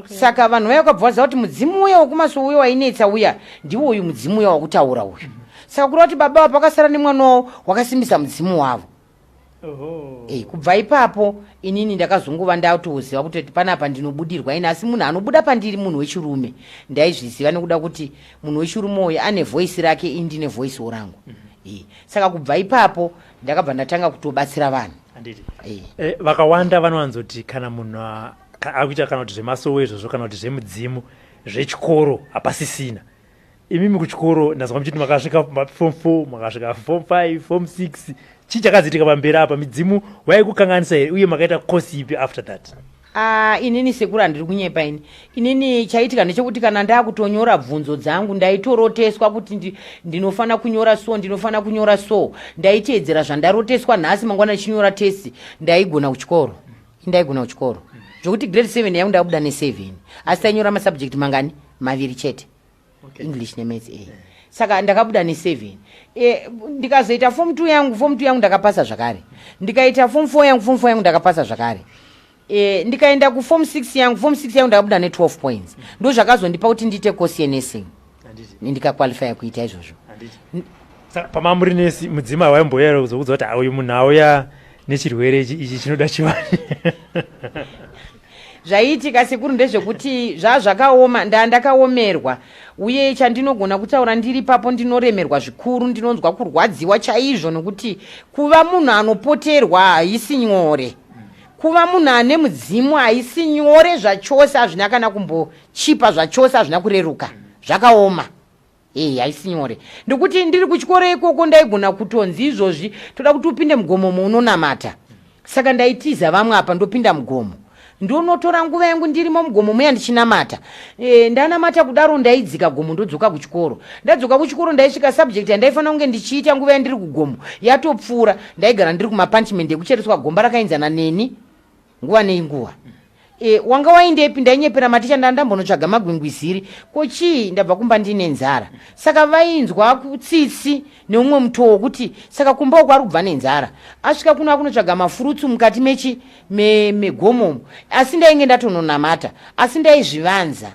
Saka vanhu vaya vakabva vaziva kuti mudzimu uya wekumasowe uya wainetsa uya ndiwo uyu mudzimu uya wakutaura uyu. Saka kureva kuti baba vapa vakasara nemwana wavo wakasimbisa mudzimu wavo. Kubva ipapo inini ndakazongova ndatoziva kuti panapa ndinobudirwa ini, asi munhu anobuda pandiri munhu wechirume. Ndaizviziva nekuda kuti munhu wechirume uyu ane voisi rake, ini ndine voisiwo rangu. Saka kubva ipapo ndakabva ndatanga kutobatsira vanhu. Vakawanda vanowanzoti kana munhu akuita kana kuti zvemasowe izvozvo kana kuti zvemudzimu, zvechikoro hapasisina. Imimi kuchikoro ndazwa muchiti makasvika form 4, makasvika form 5, form 6. Chii chakazoitika pamberi apa? Midzimu waikukanganisa here, uye makaita kosi ipi after that? Ah, inini sekuru handiri kunyepa ini. Inini chaitika ndechekuti kana ndakutonyora bvunzo dzangu ndaitoroteswa kuti ndinofana kunyora so, ndinofana kunyora so. Ndaiteedzera zvandaroteswa nhasi, mangwana ndichinyora test ndaigona kuchikoro. Ndaigona kuchikoro zvokuti grade 7 yangu ndabuda ne7, asi tainyora masubject mangani? Maviri chete. English nemaths. Saka ndakabuda ne7. Ndikazoita form 2 yangu, form 2 yangu ndakapasa zvakare. Ndikaita form 4 yangu, form 4 yangu ndakapasa zvakare. Ndikaenda kuform 6 yangu, form 6 yangu ndakabuda ne12 points. Ndo zvakazondipa kuti ndiite course yenursing, ndikaqualifya kuita izvozvo. Saka pamamuri nesi, mudzimu hawaimboyera kuzokudza kuti uyu munhu auya nechirwere ichi, ichi chinoda chivanhu? Zvaiitika sekuru ndezvekuti zvakaoma, ndakaomerwa, uye chandinogona kutaura ndiri papo, ndinoremerwa zvikuru, ndinonzwa kurwadziwa chaizvo, nokuti kuva munhu anopoterwa haisi nyore, kuva munhu ane mudzimu haisi nyore zvachose. Hazvina kana kumbochipa zvachose, hazvina kureruka, zvakaoma. Haisi nyore, nekuti ndiri kuchikoro ikoko ndaigona kutonzi izvozvi toda kuti upinde mugomomo unonamata. Saka ndaitiza vamwe apa, ndopinda mugomo, ndonotora nguva yangu ndirimo mugomo muya ndichinamata. Ndanamata kudaro ndaidzika gomo, ndodzoka kuchikoro. Ndadzoka kuchikoro ndaisvika subject yandaifanira kunge ndichiita nguva yandiri kugomo yatopfuura. Ndaigara ndiri kumapunishment ekuchereswa gomba rakaenzana neni nguva nenguva. Wanga waindepi? Ndainyepera maticha, ndandambonotsvaga magwingwiziri. Ko chii? Ndabva kumba ndine nzara. Saka vainzwa kutsitsi neumwe mutoo wokuti saka kumba uko ari kubva nenzara, asvika kuno akunotsvaga mafurutsu mukati mechi megomomo. Asi ndainge ndatononamata, asi ndaizvivanza.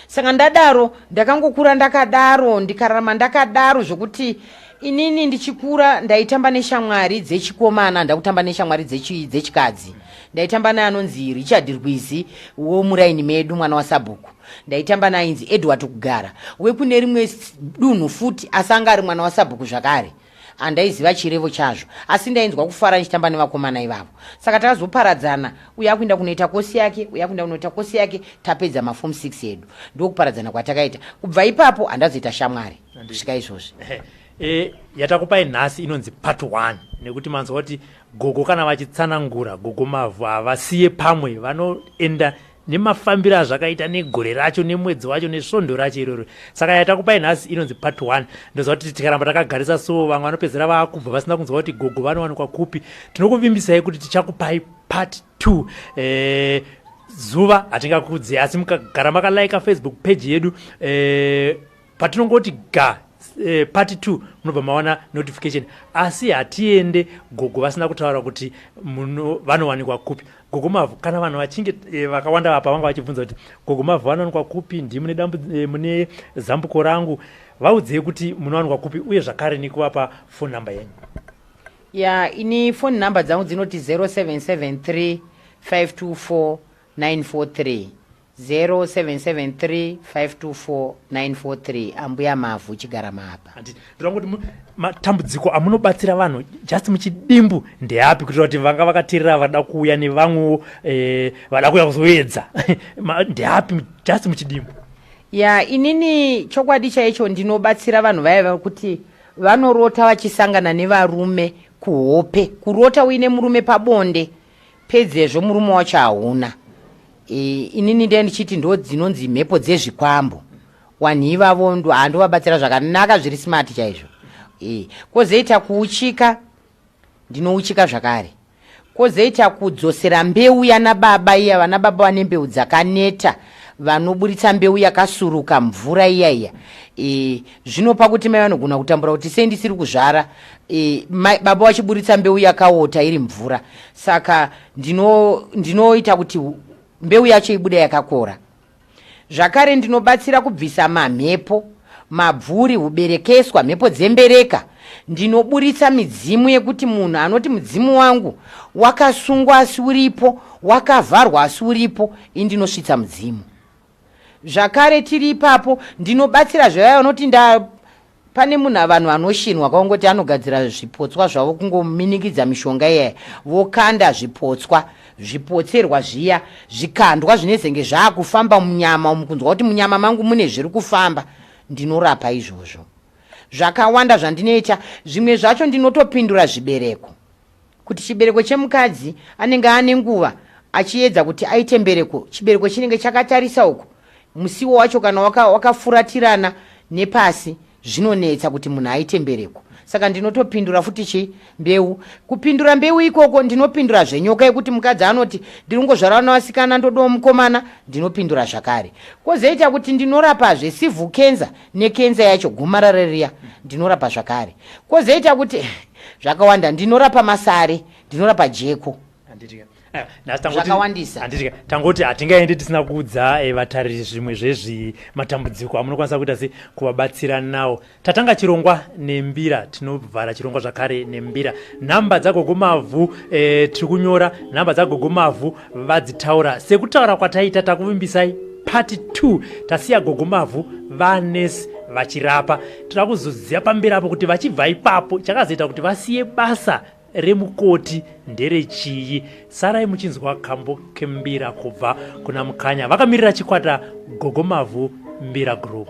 Saka ndadaro ndakangokura ndakadaro, ndikararama ndakadaro, zvokuti inini ndichikura ndaitamba neshamwari dzechikomana, ndakutamba neshamwari dzechikadzi. Ndaitamba neanonzi Richard Rwizi womuraini medu, mwana wasabhuku. Ndaitamba neainzi Edward Kugara wekune rimwe dunhu futi, asi anga ari mwana wasabhuku zvakare. Handaiziva chirevo chazvo, asi ndainzwa kufara ndichitamba nevakomana ivavo. Saka takazoparadzana, uyo akuenda kunoita kosi yake, uyo akuenda kunoita kosi yake. Tapedza maform 6 edu, ndokuparadzana kwatakaita. Kubva ipapo handazoita shamwari kusvika izvozvi. Yatakupai nhasi inonzi part 1, nekuti manzwa kuti gogo kana vachitsanangura, Gogo Mavhu havasiye pamwe, vanoenda nemafambiro azvakaita, negore racho, nemwedzi wacho, nesvondo racho iroro. Saka yatakupai nhasi inonzi part 1. Ndoziva kuti tikaramba takagarisa so, vamwe vanopedzera vaakubva vasina kunzwa kuti gogo vanowanikwa kupi. Tinokuvimbisai kuti tichakupai part 2. Zuva hatingakudzi, asi mukagara makalaika Facebook page yedu, patinongoti ga part 2, munobva mawana notification. Asi hatiende gogo vasina kutaura kuti vanowanikwa kupi. Gogo Mavhu, kana vanhu vachinge vakawanda vapa vanga vachibvunza kuti Gogo Mavhu vanowanikwa kupi, ndimune mune zambuko rangu, vaudzei kuti munowanikwa kupi, uye zvakare nekuvapa phone number yenyu. Ya, ini phone number dzangu dzinoti 0773 524 943, 0773 524 943. Ambuya Mavhu, chigara mapa. Handiti ndoda kuti matambudziko amunobatsira vanhu, just muchidimbu, ndeapi, kuitira kuti vanga vakateerera vada kuuya nevamwewo vada kuuya kuzoedza? Ndeapi, just muchidimbu? Ya, inini chokwadi chaicho ndinobatsira vanhu vaya vakuti vanorota vachisangana nevarume kuhope, kurota uine murume pabonde, pedzezvo murume wacho hauna. Inini ndee ndichiti ndo dzinonzi mhepo dzezvikwambo. Vanhu ivavo handovabatsira zvakanaka, zviri smart chaizvo. Kwozoita kuuchika, ndinouchika zvakare. Kwozoita kudzosera mbeu yana baba iya, vana baba vane mbeu dzakaneta, vanoburitsa mbeu yakasuruka mvura iya iya. Zvinopa kuti mai vanogona kutambura kuti sei ndisiri kuzvara, baba vachiburitsa mbeu yakaota iri mvura. Saka ndinoita kuti mbeu yacho ibude yakakora. Zvakare ndinobatsira kubvisa mamhepo, mabvuri, uberekeswa, mhepo dzembereka. Ndinoburitsa midzimu yekuti munhu anoti mudzimu wangu wakasungwa asi uripo, wakavharwa asi uripo, indinosvitsa mudzimu. Zvakare tiri ipapo, ndinobatsira zvevaya vanoti nda pane munhu, vanhu vanoshinwa kwangoti anogadzira zvipotswa zvavo, kungominikidza mishonga iyaya, vokanda zvipotswa, zvipotserwa zviya, zvikandwa zvinezenge zvaakufamba munyama umu, kunzwa kuti munyama mangu mune zviri kufamba. Ndinorapa izvozvo. Zvakawanda zvandinoita. Zvimwe zvacho ndinotopindura zvibereko, kuti chibereko chemukadzi anenge ane nguva achiedza kuti aite mbereko, chibereko chinenge chakatarisa uku, musiwo wacho kana wakafuratirana waka nepasi, zvinonetsa kuti munhu aite mbereko. Saka ndinotopindura futi chi mbeu. Kupindura mbeu ikoko, ndinopindura zvenyoka yekuti mukadzi anoti ndiri kungozvara vana vasikana, ndodawo mukomana, ndinopindura zvakare. Kwozoita kuti ndinorapazve civil cancer nekenza yacho, gomarara riya, ndinorapa zvakare. Kwozoita kuti zvakawanda, ndinorapa masare, ndinorapa jeko. Handitika. Zvakawandisa. Handitika, tangoti hatingaendi tisina kuudza vatariri zvimwe zvezvi matambudziko amunokwanisa kuita se kuvabatsira nawo. Tatanga chirongwa nembira, tinovhara chirongwa zvakare nembira. Nhamba dzaGogo Mavhu, tiri kunyora nhamba dzaGogo Mavhu, vadzitaura. Sekutaura kwataita, takuvimbisai part 2. Tasiya Gogo Mavhu vanesi vachirapa. Toda kuzoziva pamberi apo kuti vachibva ipapo, chakazoita kuti vasiye basa remukoti nderechii. Sarai muchinzwa kambo kembira kubva kuna Mukanya, vakamirira chikwata Gogo Mavhu Mbira Group.